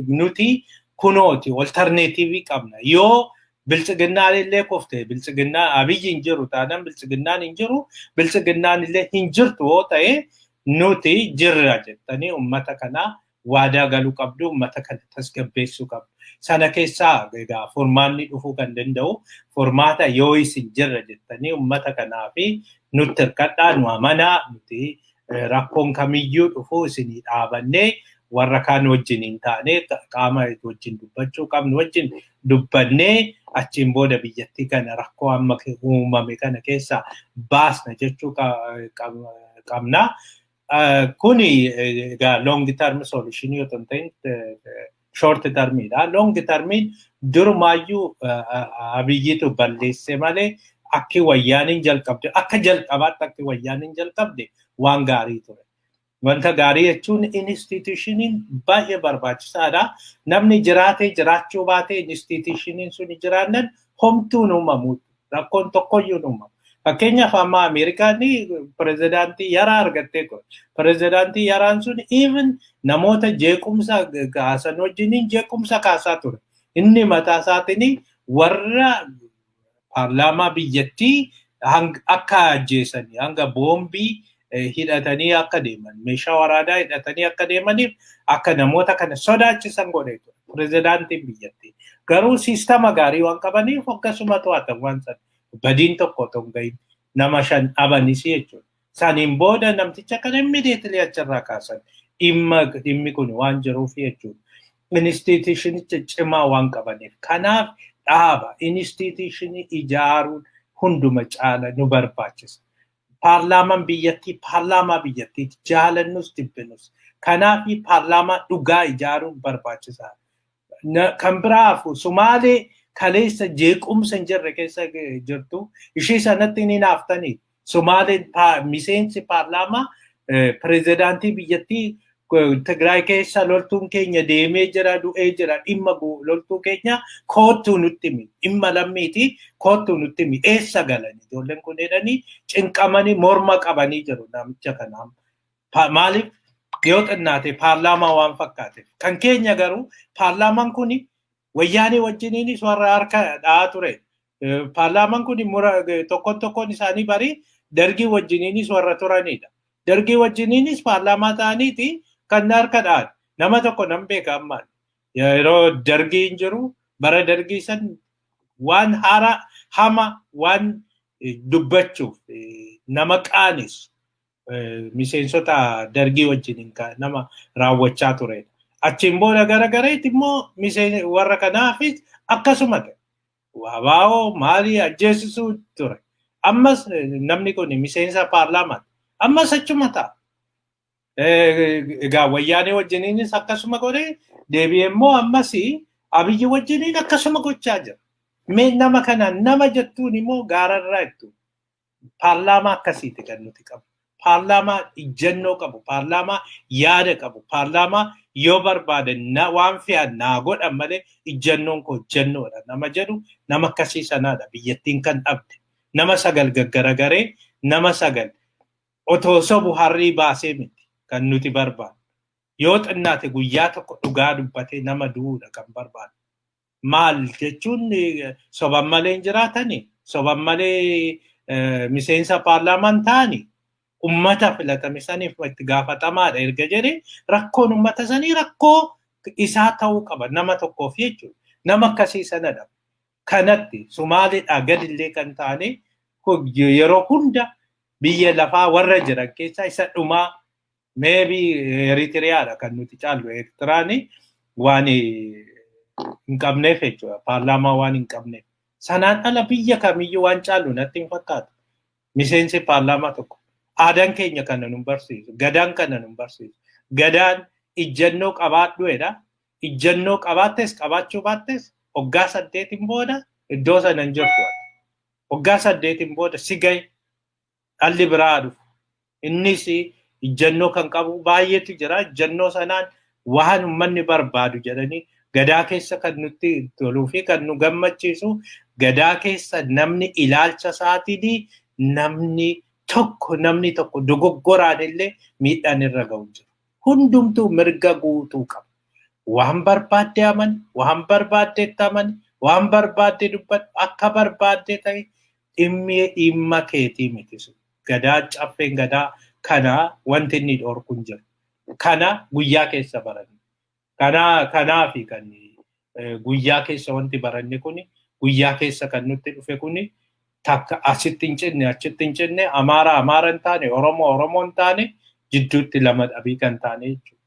nuti kunooti alternative qabna. Yoo bilchiginnaan illee kufte, bilchiginnaa Abiyyi hin jiru taanaan bilchiginnaan hin jiru, bilchiginnaan illee hin jirtu yoo ta'e nuti jirra jettanii uummata kanaa waadaa galuu qabdu, uummata kana tasgabbeessuu qabdu. Sana keessaa egaa furmaanni dhufuu kan danda'u furmaata yoo isin jirra jettanii uummata kanaa fi nutti hirkadhaa, nu amanaa, nuti rakkoon kamiyyuu dhufuu isinii dhaabannee warra kaan wajjin hin taane qaama wajjin dubbachuu qabnu wajjin dubbannee achiin booda biyyattii kana rakkoo amma uumame kana keessaa baasna jechuu qabna. Kuni egaa long term solution yoo ta'in short termidha. Long termiin durumaayyuu Abiyyitu balleesse malee akki wayyaaniin jalqabde, akka jalqabaatti akki wayyaaniin jalqabde waan gaarii ture. Wanta gaarii jechuun institutioniin baay'ee barbaachisaadha. Namni jiraatee jiraachuu baatee institutioniin sun jiraannan homtuun uumamu. Rakkoon tokkoyyuu hin uumamu. Fakkeenyaaf amma Ameerikaan pirezidaantii yaraa argattee kun. Pirezidaantii yaraan sun even namoota jeequmsa kaasan wajjiniin jeequmsa kaasaa ture. Inni mataa isaatiin warra paarlaamaa biyyattii akka ajjeesanii hanga boombii hidhatanii akka deeman, meeshaa waraanaa hidhatanii akka deemaniif akka namoota kana sodaachisan godhee ture pirezidaantiin biyyattii. Garuu siistama gaarii waan qabaniif akkasuma to'atan waan sana. Badiin tokko otoo hin gahin nama 5 dhabanis jechuudha. Saniin booda namticha kana immediately achirraa kaasan, dhimmi kun waan jiruuf jechuudha. Institutionicha cimaa waan qabaniif. Kanaaf dhaaba institutionii ijaaruun hunduma caala nu barbaachisa. Paarlaamaan biyyattii paarlaamaa biyyattiiti, jaalannus jibbinus. Kanaaf paarlaamaa dhugaa ijaaruun barbaachisaadha. Kan biraafu Sumaalee kaleessa jeequmsa hin jirre keessa jirtu, ishee sanatti ni naaftanii. Sumaaleen miseensi paarlaamaa pirezidaantii biyyattii Tigraay keessa loltuun keenya deemee jira, du'ee jira, dhimma loltuu keenya koottuu nutti himi, dhimma lammiiti koottuu nutti himi, eessa galan ijoolleen kun jedhanii cinqamanii morma qabanii jiru namicha kanaaf. Maaliif? Yoo xinnaate paarlaamaa waan fakkaateef. Kan keenya garuu paarlaamaan kun wayyaanee wajjiniinis warra harka dha'aa ture. Paarlaamaan kun tokkoon tokkoon isaanii barii dargii wajjiniinis warra turanidha. Dargii wajjiniinis paarlaamaa ta'aniiti kan harka dha'an. Nama tokko nan beeka ammaan. Yeroo dargii hin jiru, bara dargii san waan haaraa hama waan dubbachuuf nama qaanessu miseensota dargii wajjiniin nama raawwachaa turedha. Achiin booda gara gareetti immoo warra kanaafis akkasuma ta'e. Wabaa'oo maalii ajjeesisuu ture. Ammas namni kun miseensa paarlaamaati. Ammas achuma ta'a. Egaa wayyaanee wajjiniinis akkasuma godhee deebi'ee immoo ammas Abiyyi wajjiniin akkasuma gochaa jira. Mee nama kana nama jettuun immoo gaararraa jettu. Paarlaamaa akkasiiti kan nuti qabnu. Paarlaamaa ijjannoo qabu, paarlaamaa yaada qabu, paarlaamaa yoo barbaadan waan fe'an naa godhan malee ijjannoon koo ijjannoodha nama jedhu, nama akkasii sanaadha biyyattiin kan dhabde. Nama 9 gaggaragaree nama 9 otoo sobu harrii baasee miti kan nuti barbaadu. Yoo xinnaate guyyaa tokko dhugaa dubbatee nama du'uudha kan barbaadu. Maal jechuun, soban malee hin jiraatani, soban malee miseensa paarlaamaan ta'ani, ummata filatame saniif itti gaafatamaadha erga jedhee rakkoon ummata sanii rakkoo isaa ta'uu qaba nama tokkoof jechuudha. Nama akkasii sanadha. Kanatti Sumaaleedhaa gadillee kan taane yeroo hunda biyya lafaa warra jiran keessaa isa dhumaa maybe Eritiriyaadha kan nuti caallu. Eertiraan waan hin qabneef jechuudha. Paarlaamaa waan hin qabneef. Sanaan ala biyya kamiyyuu waan caallu natti hin fakkaatu. Miseensi paarlaamaa tokko. Aadaan keenya kana nu barsiisu. Gadaan kana nu barsiisu. Gadaan ijjannoo qabaadhuedha. Ijjannoo qabaattes qabaachuu baattes waggaa 8 booda iddoo sana hin jirtu. Waggaa 8 booda si gahe, dhalli biraa dhufu. Innis ijjannoo kan qabu baay'eetu jira. Ijjannoo sanaan waan uummanni barbaadu jedhanii gadaa keessa kan nutti toluu fi kan nu gammachiisu, gadaa keessa namni ilaalcha isaatiin namni tokko dogoggoraan illee miidhaan irra ga'u jiru. Hundumtuu mirga guutuu qaba. Waan barbaadde amani, waan barbaadde itti amani, waan barbaadde dubbadhu, akka barbaadde ta'e, dhimmi dhimma keetii miti sun. Gadaa, caffeen gadaa kana wanti inni dhorku hin jiru. Kana guyyaa keessa baranne. Kanaafi kan guyyaa keessa wanti baranne kuni, guyyaa keessa kan nutti dhufe kuni, takka asitti hin cinne, achitti hin cinne, Amaara Amaara hin taane, Oromoo Oromoo hin taane, jidduutti lama dhabii kan taane jechuudha.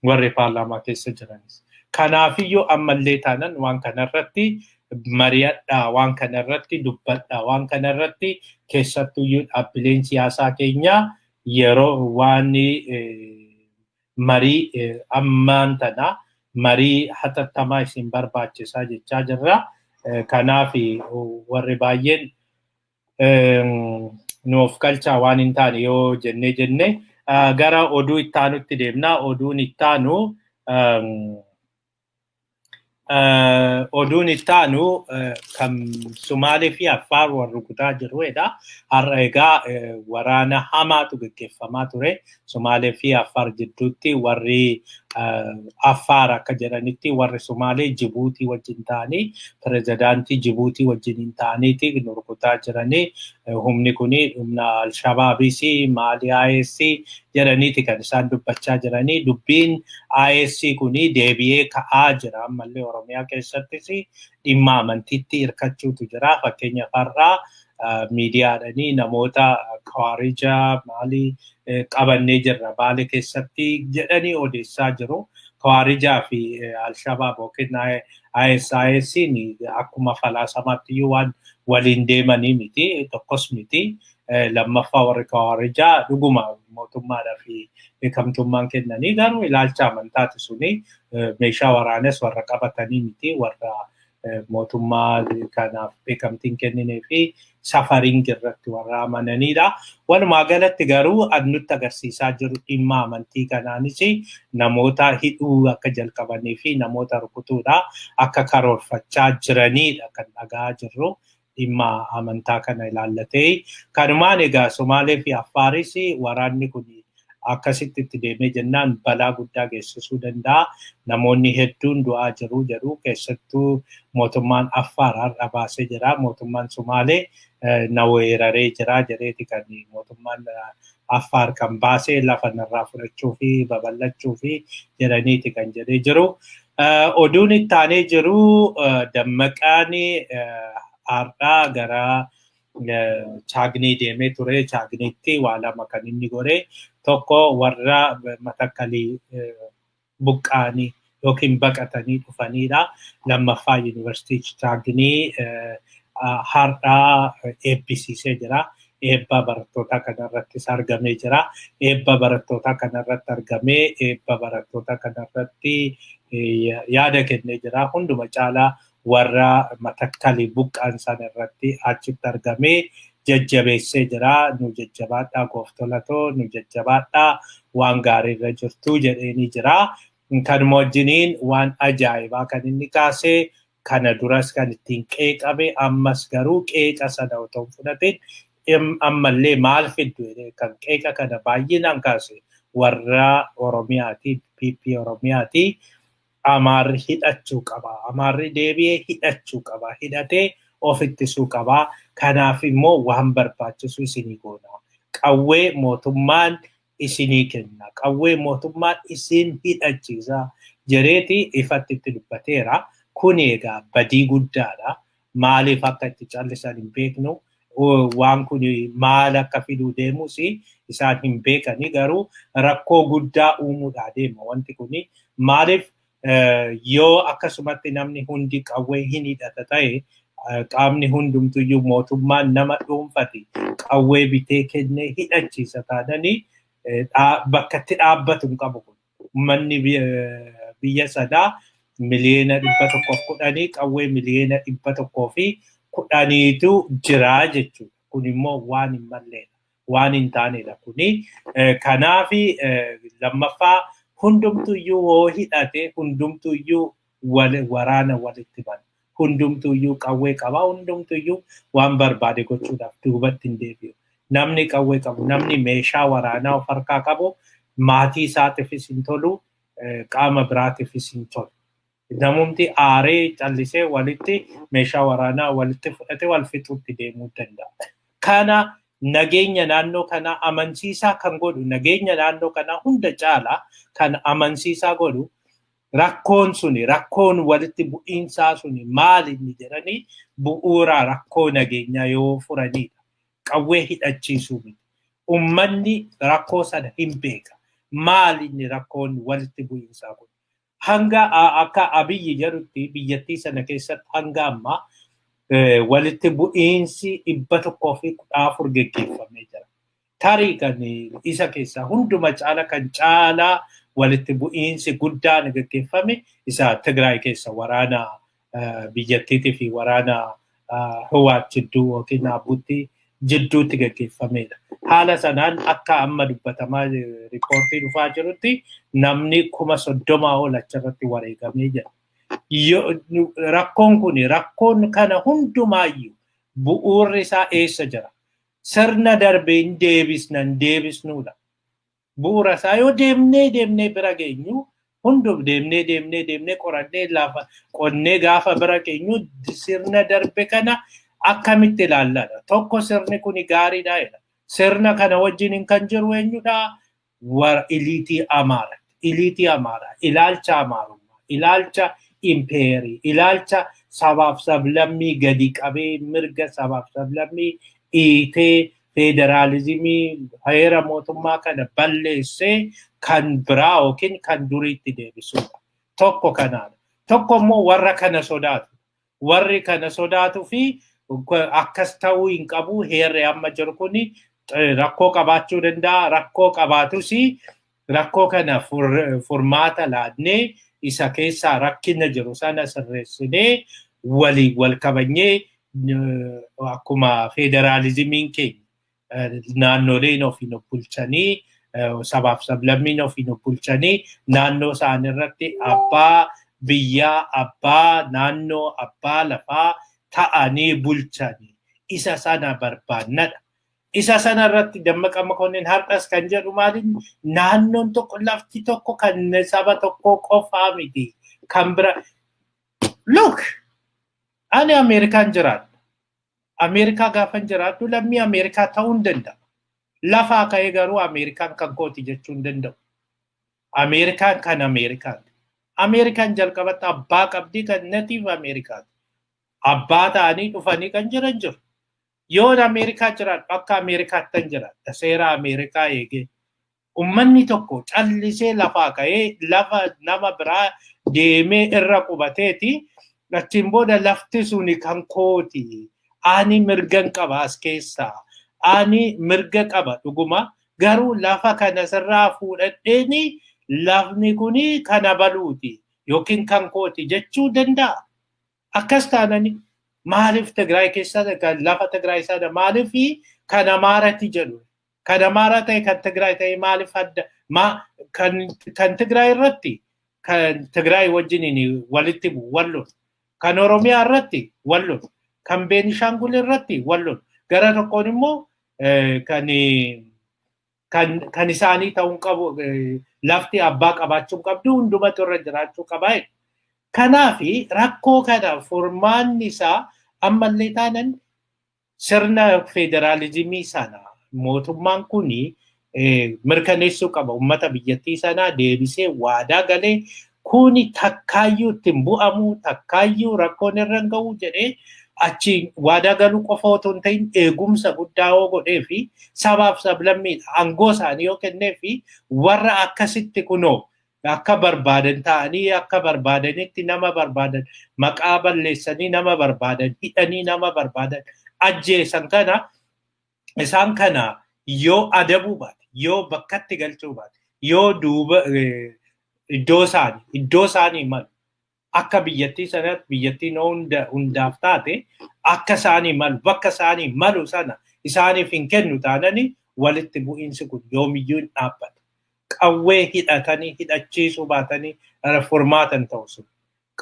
Warri paarlaamaa keessa jiranis. Kanaafiyyuu ammallee taanan waan kanarratti mari'adhaa, waan kanarratti dubbadhaa, waan kanarratti keessattuyyuu dhaabbileen siyaasaa keenyaa yeroo waan marii ammaan tana marii hatattamaa isin barbaachisaa jechaa jirra. Kanaaf warri baay'een nu of galchaa waan hin taane yoo jennee jenne gara oduu ittaanutti deemna. Oduun ittaanu Oduun itti aanu kan Sumaalee fi Affaar wal rukutaa jirudha. Har'a egaa waraana hamaatu gaggeeffamaa ture. Sumaalee fi Affaar jidduutti warri Affaar akka jedhanitti warri Sumaalee Jibuutii wajjin ta'anii, pirezidaantii Jibuutii wajjin hin ta'aniiti nu rukutaa jiranii. Humni kuni humna Alshabaabis maali IS jedhaniiti kan isaan dubbachaa jiranii. Dubbiin IS kuni deebi'ee ka'aa jira, ammallee Oromiyaa keessattis dhimma amantiitti hirkachuutu jira. Fakkeenyaaf, har'aa miidiyaadhanii namoota kawaarija maalii qabannee jirra Baale keessatti jedhanii odeessaa jiru. Kawaarijaa fi Alshabaab yookiin ISIS akkuma falaasamaatti iyyuu waan waliin deemanii miti, tokkos miti. Lammaffaa, warri kawaarijaa dhuguma mootummaadhaa fi beekamtummaan kennanii, garuu ilaalcha amantaati suni. Meeshaa waraanas warra qabatanii miti, warra mootummaa kanaaf beekamtiin kenninee fi safariin irratti warra amananidha. Walumaa galatti garuu nutti agarsiisaa jiru dhimma amantii kanaanis namoota hidhuu akka jalqabanii fi namoota rukutuudha akka karoorfachaa jiranidha kan dhagaa jirru dhimma amantaa kana ilaallatee. Kanumaan egaa Somaalee fi Affaaris waraanni kun akkasitti itti deemee jennaan balaa guddaa geessisuu danda'a. Namoonni hedduun du'aa jiru jedhu, keessattuu mootummaan Affaar har'a baasee jira. Mootummaan Somaalee na weeraree jira jedheeti kan mootummaan Affaar kan baasee, lafa narraa fudhachuu fi babal'achuu fi jedhaniiti kan jedhee jiru. Oduun itti aanee jiru, Dammaqaan har'aa gara Chaagnii deemee ture. Chaagniitti waa lama kan inni godhe. Tokko, warra Matakkalii buqqaanii yookiin baqatanii dhufanidha. Lammaffaa, yuunivarsiitii Chaagnii har'aa eebbisiisee jira. Eebba barattootaa kanarrattis argamee jira. Eebba barattootaa kanarratti argamee, eebba barattootaa kanarratti yaada kennee jira. Hunduma caalaa warra Matakkalii buqqaan sana irratti achitti argamee jajjabeessee jira. "Nu jajjabaadhaa, gooftolatoo, nu jajjabaadhaa, waan gaariirra jirtu" jedheenii jira. Kanuma wajjiniin waan ajaa'ibaa kan inni kaasee, kana duras kan ittiin qeeqame, ammas garuu qeeqa sana otoo hin fudhatin ammallee maal fiddu kan qeeqa kana baay'inaan kaase warra Oromiyaati, PP Oromiyaati. Amaarri hidhachuu qaba. Amaarri deebi'ee hidhachuu qaba. Hidhatee of ittisuu qaba. Kanaaf immoo waan barbaachisu isinii goona. Qawwee mootummaan isinii kenna. Qawwee mootummaan isin hidhachiisa jedheeti ifatti itti dubbateera. Kun egaa badii guddaadha. Maaliif akka itti callisan hin beeknu. Waan kun maal akka fiduu deemus isaan hin beekani, garuu rakkoo guddaa uumuudhaa deema wanti kuni. Maaliif, yoo akkasumatti namni hundi qawwee hin hidhata ta'e, qaamni hundumtuyyuu, mootummaan nama dhuunfati qawwee bitee kennee hidhachiisa taananii, bakka itti dhaabbatu hin qabu kun. Uummanni biyya sanaa 110,000,000, qawwee 110,000,000tu jira jechuudha. Kun immoo waan hin malleedha. Waan hin taanedha kuni. Kanaafi lammaffaa, hundumtuyyuu hoo hidhate, hundumtuyyuu waraana walitti bana. Hundumtuyyuu qawwee qaba. Hundumtuyyuu waan barbaade gochuudhaaf duubatti hin deebi'u. Namni qawwee qabu, namni meeshaa waraanaa of harkaa qabu maatii isaatiifis hin tolu, qaama biraatiifis hin tolu. Namumti aaree callisee walitti meeshaa waraanaa walitti fudhatee wal fixuutti deemuu danda'a. Kana nageenya naannoo kanaa amansiisaa kan godhu, nageenya naannoo kanaa hunda caalaa kan amansiisaa godhu, rakkoon suni, rakkoon walitti bu'iinsaa suni maal inni jedhanii bu'uura rakkoo nageenyaa yoo furanidha. Qawwee hidhachiisuu miti. Uummanni rakkoo sana hin beeka. Maal inni rakkoon walitti bu'iinsaa kun? Hanga akka Abiyyi jedhutti biyyattii sana keessatti hanga ammaa walitti bu'iinsi 114 geggeeffamee jira. Tarii kan isa keessaa hunduma caala kan caalaa walitti bu'iinsi guddaan geggeeffame isa Tigraay keessa waraana biyyattiitii fi waraana Hiwaat jidduu yookiin Abbuutti jidduutti geggeeffamedha. Haala sanaan akka amma dubbatamaa riippoortii dhufaa jirutti namni 30,000 ol achirratti wareegamee jira. Rakkoon kun rakkoon kana hundumaayyuu bu'uurri isaa eessa jira? Sirna darbee hin deebisnan deebisnuudha. Bu'uura isaa yoo deemnee deemnee bira geenyu hundum deemnee deemnee deemnee qorannee lafa qonnee gaafa bira geenyu sirna darbe kana akkamitti ilaalladha? Tokko sirni kun gaariidha jedha. Sirna kana wajjin kan jiru eenyudha? Eliitii Amaaraa. Eliitii Amaaraa. Ilaalcha Amaarummaa. Ilaalcha impeerii. Ilaalcha sabaaf sablammii gadi qabee mirga sabaaf sablammii dhiitee federaalizimii heera mootummaa kana balleessee kan biraa yookiin kan duriitti deebisudha. Tokko kanaadha. Tokko immoo warra kana sodaatu. Warri kana sodaatuu fi akkas ta'uu hin qabu heerri amma jiru kuni rakkoo qabaachuu danda'a. Rakkoo qabaatus rakkoo kana furmaata laannee isa keessaa rakkina jiru sana sirreessinee waliin wal kabajnee akkuma federaalizimiin keenya naannoleen ofiin of bulchanii sabaaf sablammiin ofiin of bulchanii naannoo isaanii irratti abbaa biyyaa, abbaa naannoo, abbaa lafaa ta'anii bulchanii isa sana barbaannadha. Isa sana irratti Dammaqa Makonnin har'as kan jedhu maaliin naannoon tokko lafti tokko kan saba tokkoo qofaa miti. Kan bira look, ani Ameerikaan jiraadha. Ameerikaa gaafan jiraadhu lammii Ameerikaa ta'uu hin danda'a. Lafaa ka'ee garuu Ameerikaan kan kooti jechuu hin danda'u. Ameerikaan kan Ameerikaati. Ameerikaan jalqabatti abbaa qabdii kan native Ameerikaati. Abbaa ta'anii dhufanii kan jiran jiru. Yoon Ameerikaa jiraadhu akka Ameerikaatti kan jiraadha. Seera Ameerikaa eegee. Uummanni tokko callisee lafaa ka'ee lafa nama biraa deemee irra qubateeti. Achiin booda lafti suni kan kooti. Ani mirgan qaba as keessaa. Ani mirga qaba dhuguma. Garuu lafa kana sirraa fuudhadheeni lafni kuni kana baluuti yookiin kan kooti jechuu danda'a. Akkas taanani maaliif Tigraay keessa lafa Tigraay sana maaliif kan Amaarati jedhu? Kan Amaaraa ta'e kan Tigraay ta'e maaliif adda? Kan Tigraay irratti kan Tigraay wajjiniin walitti bu'u wal lolu. Kan Oromiyaa irratti wal lolu. Kan Beenishaangul irratti wal lolu. Gara tokkoon immoo kan isaanii ta'uu qabu lafti abbaa qabaachuu qabdu hundumatu irra jiraachuu qaba. Kanaaf rakkoo kana furmaanni isaa ammallee taanan sirna federaalizimii sana mootummaan kuni mirkaneessuu qaba. Uummata biyyattii sanaa deebisee waadaa galee kuni takkaayyuu ittiin bu'amu takkaayyuu rakkoon irra hin ga'u jedhee achi waadaa galuu qofa otoo hin ta'in eegumsa guddaa yoo godhee fi sabaaf sablammiidha aangoo isaanii yoo kennee fi warra akkasitti kunoo akka barbaadan ta'anii akka barbaadanitti nama barbaadan maqaa balleessanii nama barbaadan hidhanii nama barbaadan ajjeesan kana isaan kana yoo adabuu baate yoo bakkatti galchuu baate yoo duuba iddoo isaanii malu akka biyyattii sanatti biyyattiin hundaaf taate akka isaanii malu bakka isaanii malu sana isaaniif hin kennu taanani walitti bu'iinsi kun yoomiyyuu hin dhaabbatu. Qawwee hidhatanii hidhachiisuu baatanii furmaatan ta'u sun.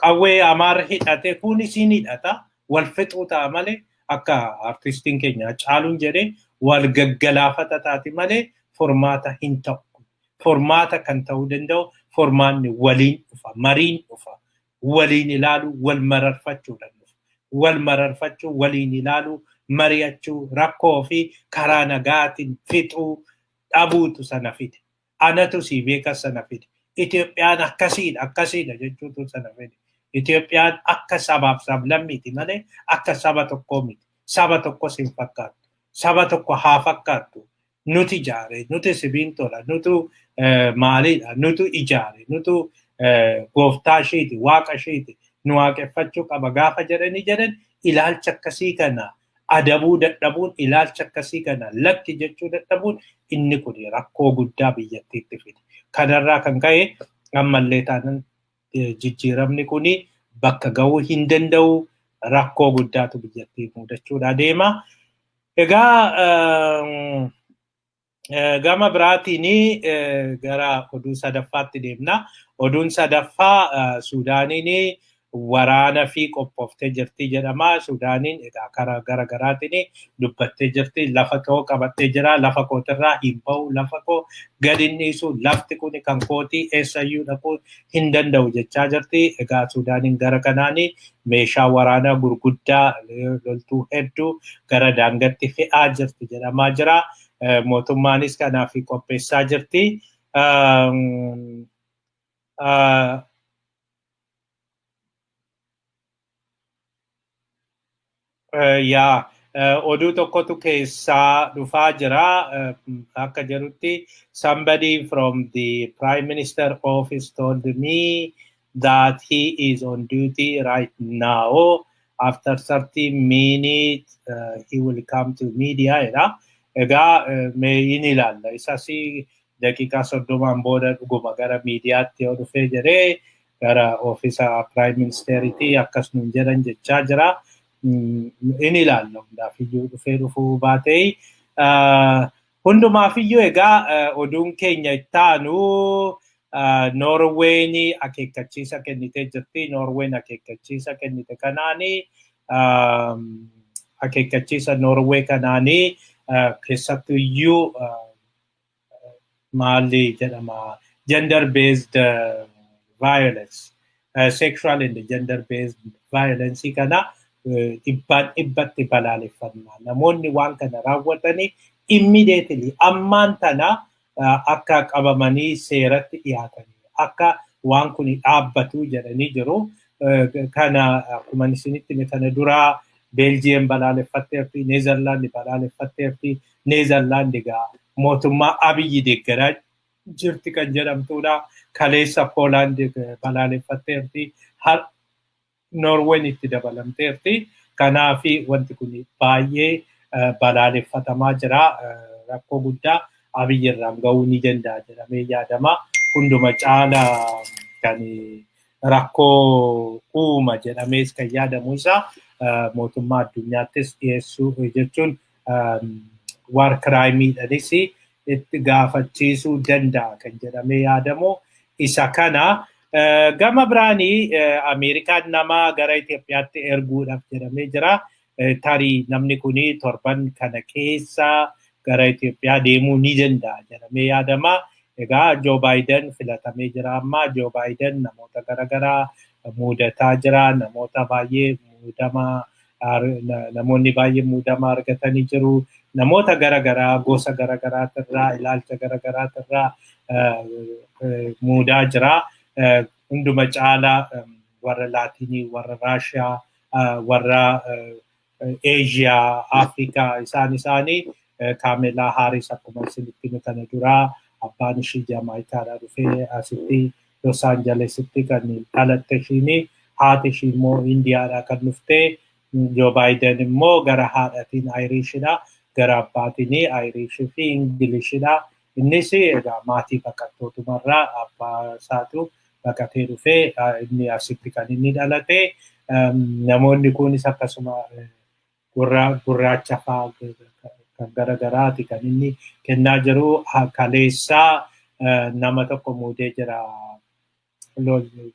Qawwee Amaara hidhate kun isiin hidhata wal fixuu ta'a malee akka artistiin keenya Caaluun jedhee wal gaggalaafata taati malee furmaata hin ta'u. Furmaata kan ta'uu danda'u furmaanni waliin dhufa, mariin dhufa, waliin ilaaluu, wal mararfachuudhaan dhufa. Wal mararfachuu, waliin ilaaluu, mari'achuu, rakkoo fi karaa nagaatiin fixuu dhabuutu sana fide. Anatu si beeka sana fide. Itoophiyaan akkasiidha akkasiidha jechuutu sana fide. Itoophiyaan akka sabaaf sablammiiti malee akka saba tokkoo miti. Saba tokkos hin fakkaattu. Saba tokko haa fakkaattu. Nuti ijaare, nuti sibiintoodha, nutu maaliidha, nutu ijaare, nutu gooftaa isheeti, waaqa isheeti, nu waaqeffachuu qaba gaafa jedhanii jedhan ilaalcha akkasii kana adabuu dadhabuun ilaalcha akkasii kana lakki jechuu dadhabuun inni kun rakkoo guddaa biyyattiitti fide. Kanarraa kan ka'e ammallee taanan jijjiiramni kun bakka ga'uu hin danda'u rakkoo guddaatu biyyattii mudachuudhaa deema. Egaa gama biraatiin gara oduu sadaffaatti deemna. Oduun sadaffaa Suudaaniin waraana fi qophooftee jirti jedhama. Sudaaniin egaa karaa garaagaraatiin dubbattee jirti. Lafa koo qabattee jira. Lafa kootirraa hin bahu. Lafa koo gadi hin dhiisu. Lafti kun kan kootii eessayyuu dhaquu hin danda'u jechaa jirti. Egaa Sudaaniin gara kanaanii meeshaa waraanaa gurguddaa loltuu hedduu gara daangaatti fe'aa jirti jedhamaa jira. Mootummaanis kanaaf qopheessaa jirti. Yaa, oduu tokkotu keessaa dhufaa jira. Akka jedhutti, somebody from the Prime Minister office told me that he is on duty right now. After 30 minutes he will come to media jedha. Egaa mee hin ilaalla. Isas daqiiqaa 30n booda dhuguma gara miidiyaatti yoo dhufee jedhee gara oofisa Prime Ministeriitii akkas nuun jedhan jechaa jira. In ilaalla, hundaafiyyuu dhufee dhufuu baatee. Hundumaafiyyuu egaa oduun keenya ittaanu Noorween akeekkachiisa kennitee jirti. Noorween akeekkachiisa kennite kanaani, akeekkachiisa Noorwee kanaanii keessattuyyuu maali jedhama, gender based violence, sexual and gender based violence kana dhibbaan dhibbatti balaaleffannaa. Namoonni waan kana raawwatanii immediately ammaan tana akka qabamanii seeratti dhiyaatanii akka waan kun dhaabbatu jedhanii jiru. Kana akkuma isinitti hime kana duraa Beeljiyeem balaaleffatteerti, Neezerlaandi balaaleffatteerti. Neezerlaandi egaa mootummaa Abiyyi deeggaraa jirti kan jedhamtudha. Kaleessa Poolaand balaaleffatteerti. Noorween itti dabalamteerti. Kanaafi wanti kun baay'ee balaaleffatamaa jira. Rakkoo guddaa Abiyyi irraan gahuu ni danda'a jedhamee yaadama. Hunduma caala kan rakkoo uuma jedhamees kan yaadamu isa mootummaa addunyaattis dhiyeessuu jechuun war crimeiidhanis itti gaafachiisuu danda'a kan jedhamee yaadamu isa kana. Gama biraanii Ameerikaan nama gara Itoophiyaatti erguudhaaf jedhamee jira. Tarii namni kuni torban kana keessa gara Itoophiyaa deemuu ni danda'a jedhamee yaadama. Egaa Joo Baayiden filatamee jira amma. Joo Baayiden namoota garaagaraa muudataa jira. Namoota baay'ee muudama, namoonni baay'ee muudama argatanii jiru. Namoota garaagaraa gosa garaagaraatirraa, ilaalcha garaagaraatirraa muudaa jira. Hunduma caalaa warra Laatinii, warra Raashiyaa, warra Eeshiyaa, Afrikaa isaanii Kaamelaa Haaris akkuma isinitti hime kana duraa abbaan ishii Jaamaayikaadhaa dhufee asitti Los Angelesitti kan dhalatte ishiini, haati ishii immoo Indiyaadhaa kan dhufte. Joo Baayiden immoo gara haadhatiin Ayiriishidha, gara abbaatiin Ayiriishii fi Ingilishidha. Innis egaa maatii baqattootumarraa abbaa isaatu baqatee dhufee inni asitti kan inni dhalate. Namoonni kunis akkasuma gurraacha fa'aa kan garagaraati kan inni kennaa jiru. Kaleessaa nama tokko muudee jira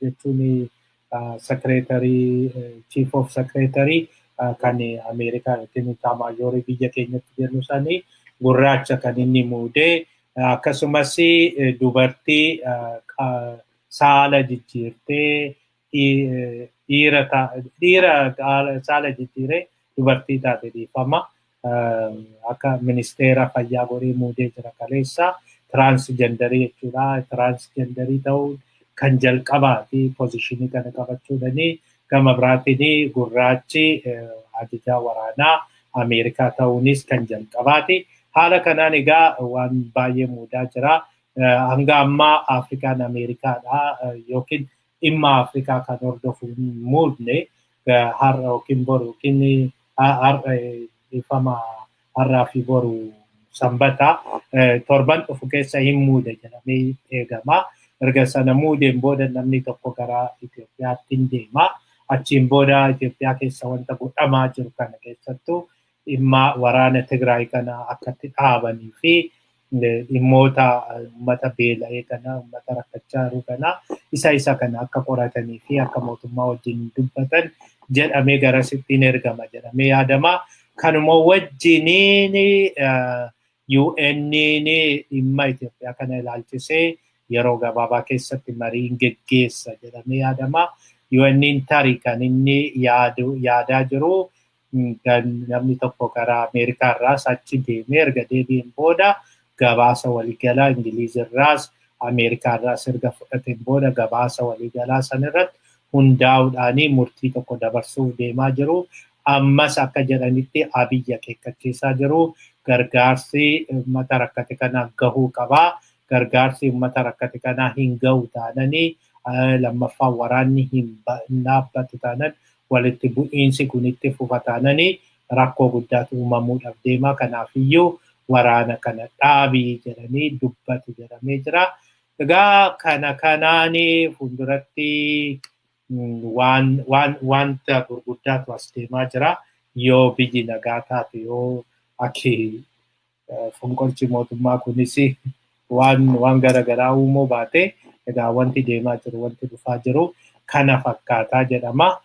jechuun secretary, chief of secretary kan Ameerikaa yookiin itaamaajorii biyya keenyatti jennu sanii gurraacha kan inni muudee. Akkasumas dubartii saala jijjiirtee dhiira saala jijjiiree dubartii taate, dhiifama, akka ministeera fayyaa godhee muudee jira kaleessa. Transgenderii jechuudha. Transgenderii ta'uun kan jalqabaati positionii kana qabachuudhani. Gama biraatiin gurraachi ajajaa waraanaa Ameerikaa ta'uunis kan jalqabaati. Haala kanaan egaa waan baay'ee muudaa jira. Hanga ammaa Afrikaan Ameerikaadha yookiin dhimma Afrikaa kan hordofu hin muudne. Har'a yookiin boru yookiin har'a, dhiifama, har'aa fi boru Sanbata, torban dhufu keessa hin muude jedhamee eegama. Erga sana muudeen booda namni tokko gara Itoophiyaatti hin deema. Achiin booda Itoophiyaa keessa wanta godhamaa jiru kana keessattuu dhimma waraana Tigraay kana akkatti dhaabanii fi Dhimmoota uummata beela'ee kana, uummata rakkachaa jiru kana, isa kana akka qoratanii fi akka mootummaa wajjin dubbatan jedhamee garasittiin ergama jedhamee yaadama. Kanuma wajjiniin UN dhimma Itoophiyaa kana ilaalchisee yeroo gabaabaa keessatti mariin geggeessa jedhamee yaadama. UN tarii kan inni yaadaa jiru namni tokko karaa Ameerikaa irraas achi deemee erga deebi'een booda gabaasa waliigalaa Ingiliiz irraas Ameerikaa irraas erga fudhateen booda gabaasa waliigalaa sanirratti hundaa'uudhaanii murtii tokko dabarsuuf deemaa jiru. Ammas akka jedhanitti Abiyyi akeekkachiisaa jiru. Gargaarsi uummata rakkate kanaaf gahuu qabaa. Gargaarsi uummata rakkate kanaa hin gahu taananii, lammaffaa waraanni hin dhaabbatu taanan, walitti bu'iinsi kun itti fufa taananii rakkoo guddaatu uumamuudhaaf deema. Kanaafiyyuu waraana kana dhaabii jedhanii dubbatu jedhamee jira. Egaa kana kanaanii fuulduratti wanta gurguddaatu as deemaa jira. Yoo biyyi nagaa taate, yoo akki fonqolchi mootummaa kunis waan garaagaraa uumuu baate, egaa wanti deemaa jiru, wanti dhufaa jiru kana fakkaataa jedhama.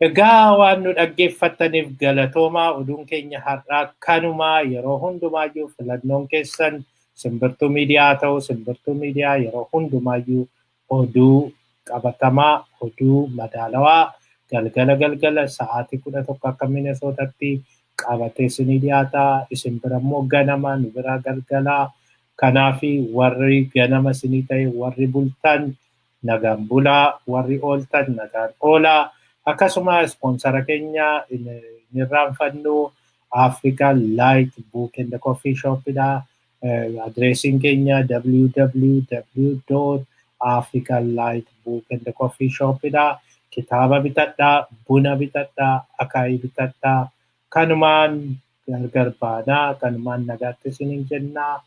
Egaa waan nu dhaggeeffattaniif galatoomaa. Oduun keenya har'aa kanumaa. Yeroo hundumaayyuu filannoon keessan Simbirtuu Miidiyaa ta'u. Simbirtuu Miidiyaa yeroo hundumaayyuu oduu qabatamaa, oduu madaalawaa galgala galgala sa'aatii 11 akka Minesootatti qabatee isinii dhiyaata. Isin bira immoo ganama, nu bira galgalaa. Kanaafi warri ganama isinii ta'e, warri bultan nagaan bulaa, warri ooltan nagaan oolaa. Akkasuma ispoonsara keenya hin irraanfannu, Africa Light Book and Coffee Shopidha. Adreesiin keenya www.africanlightbookandcoffeeshopidha. Kitaaba bitadhaa, buna bitadhaa, akaayii bitadhaa. Kanumaan gargar baanaa, kanumaan nagaatti isiniin jennaa.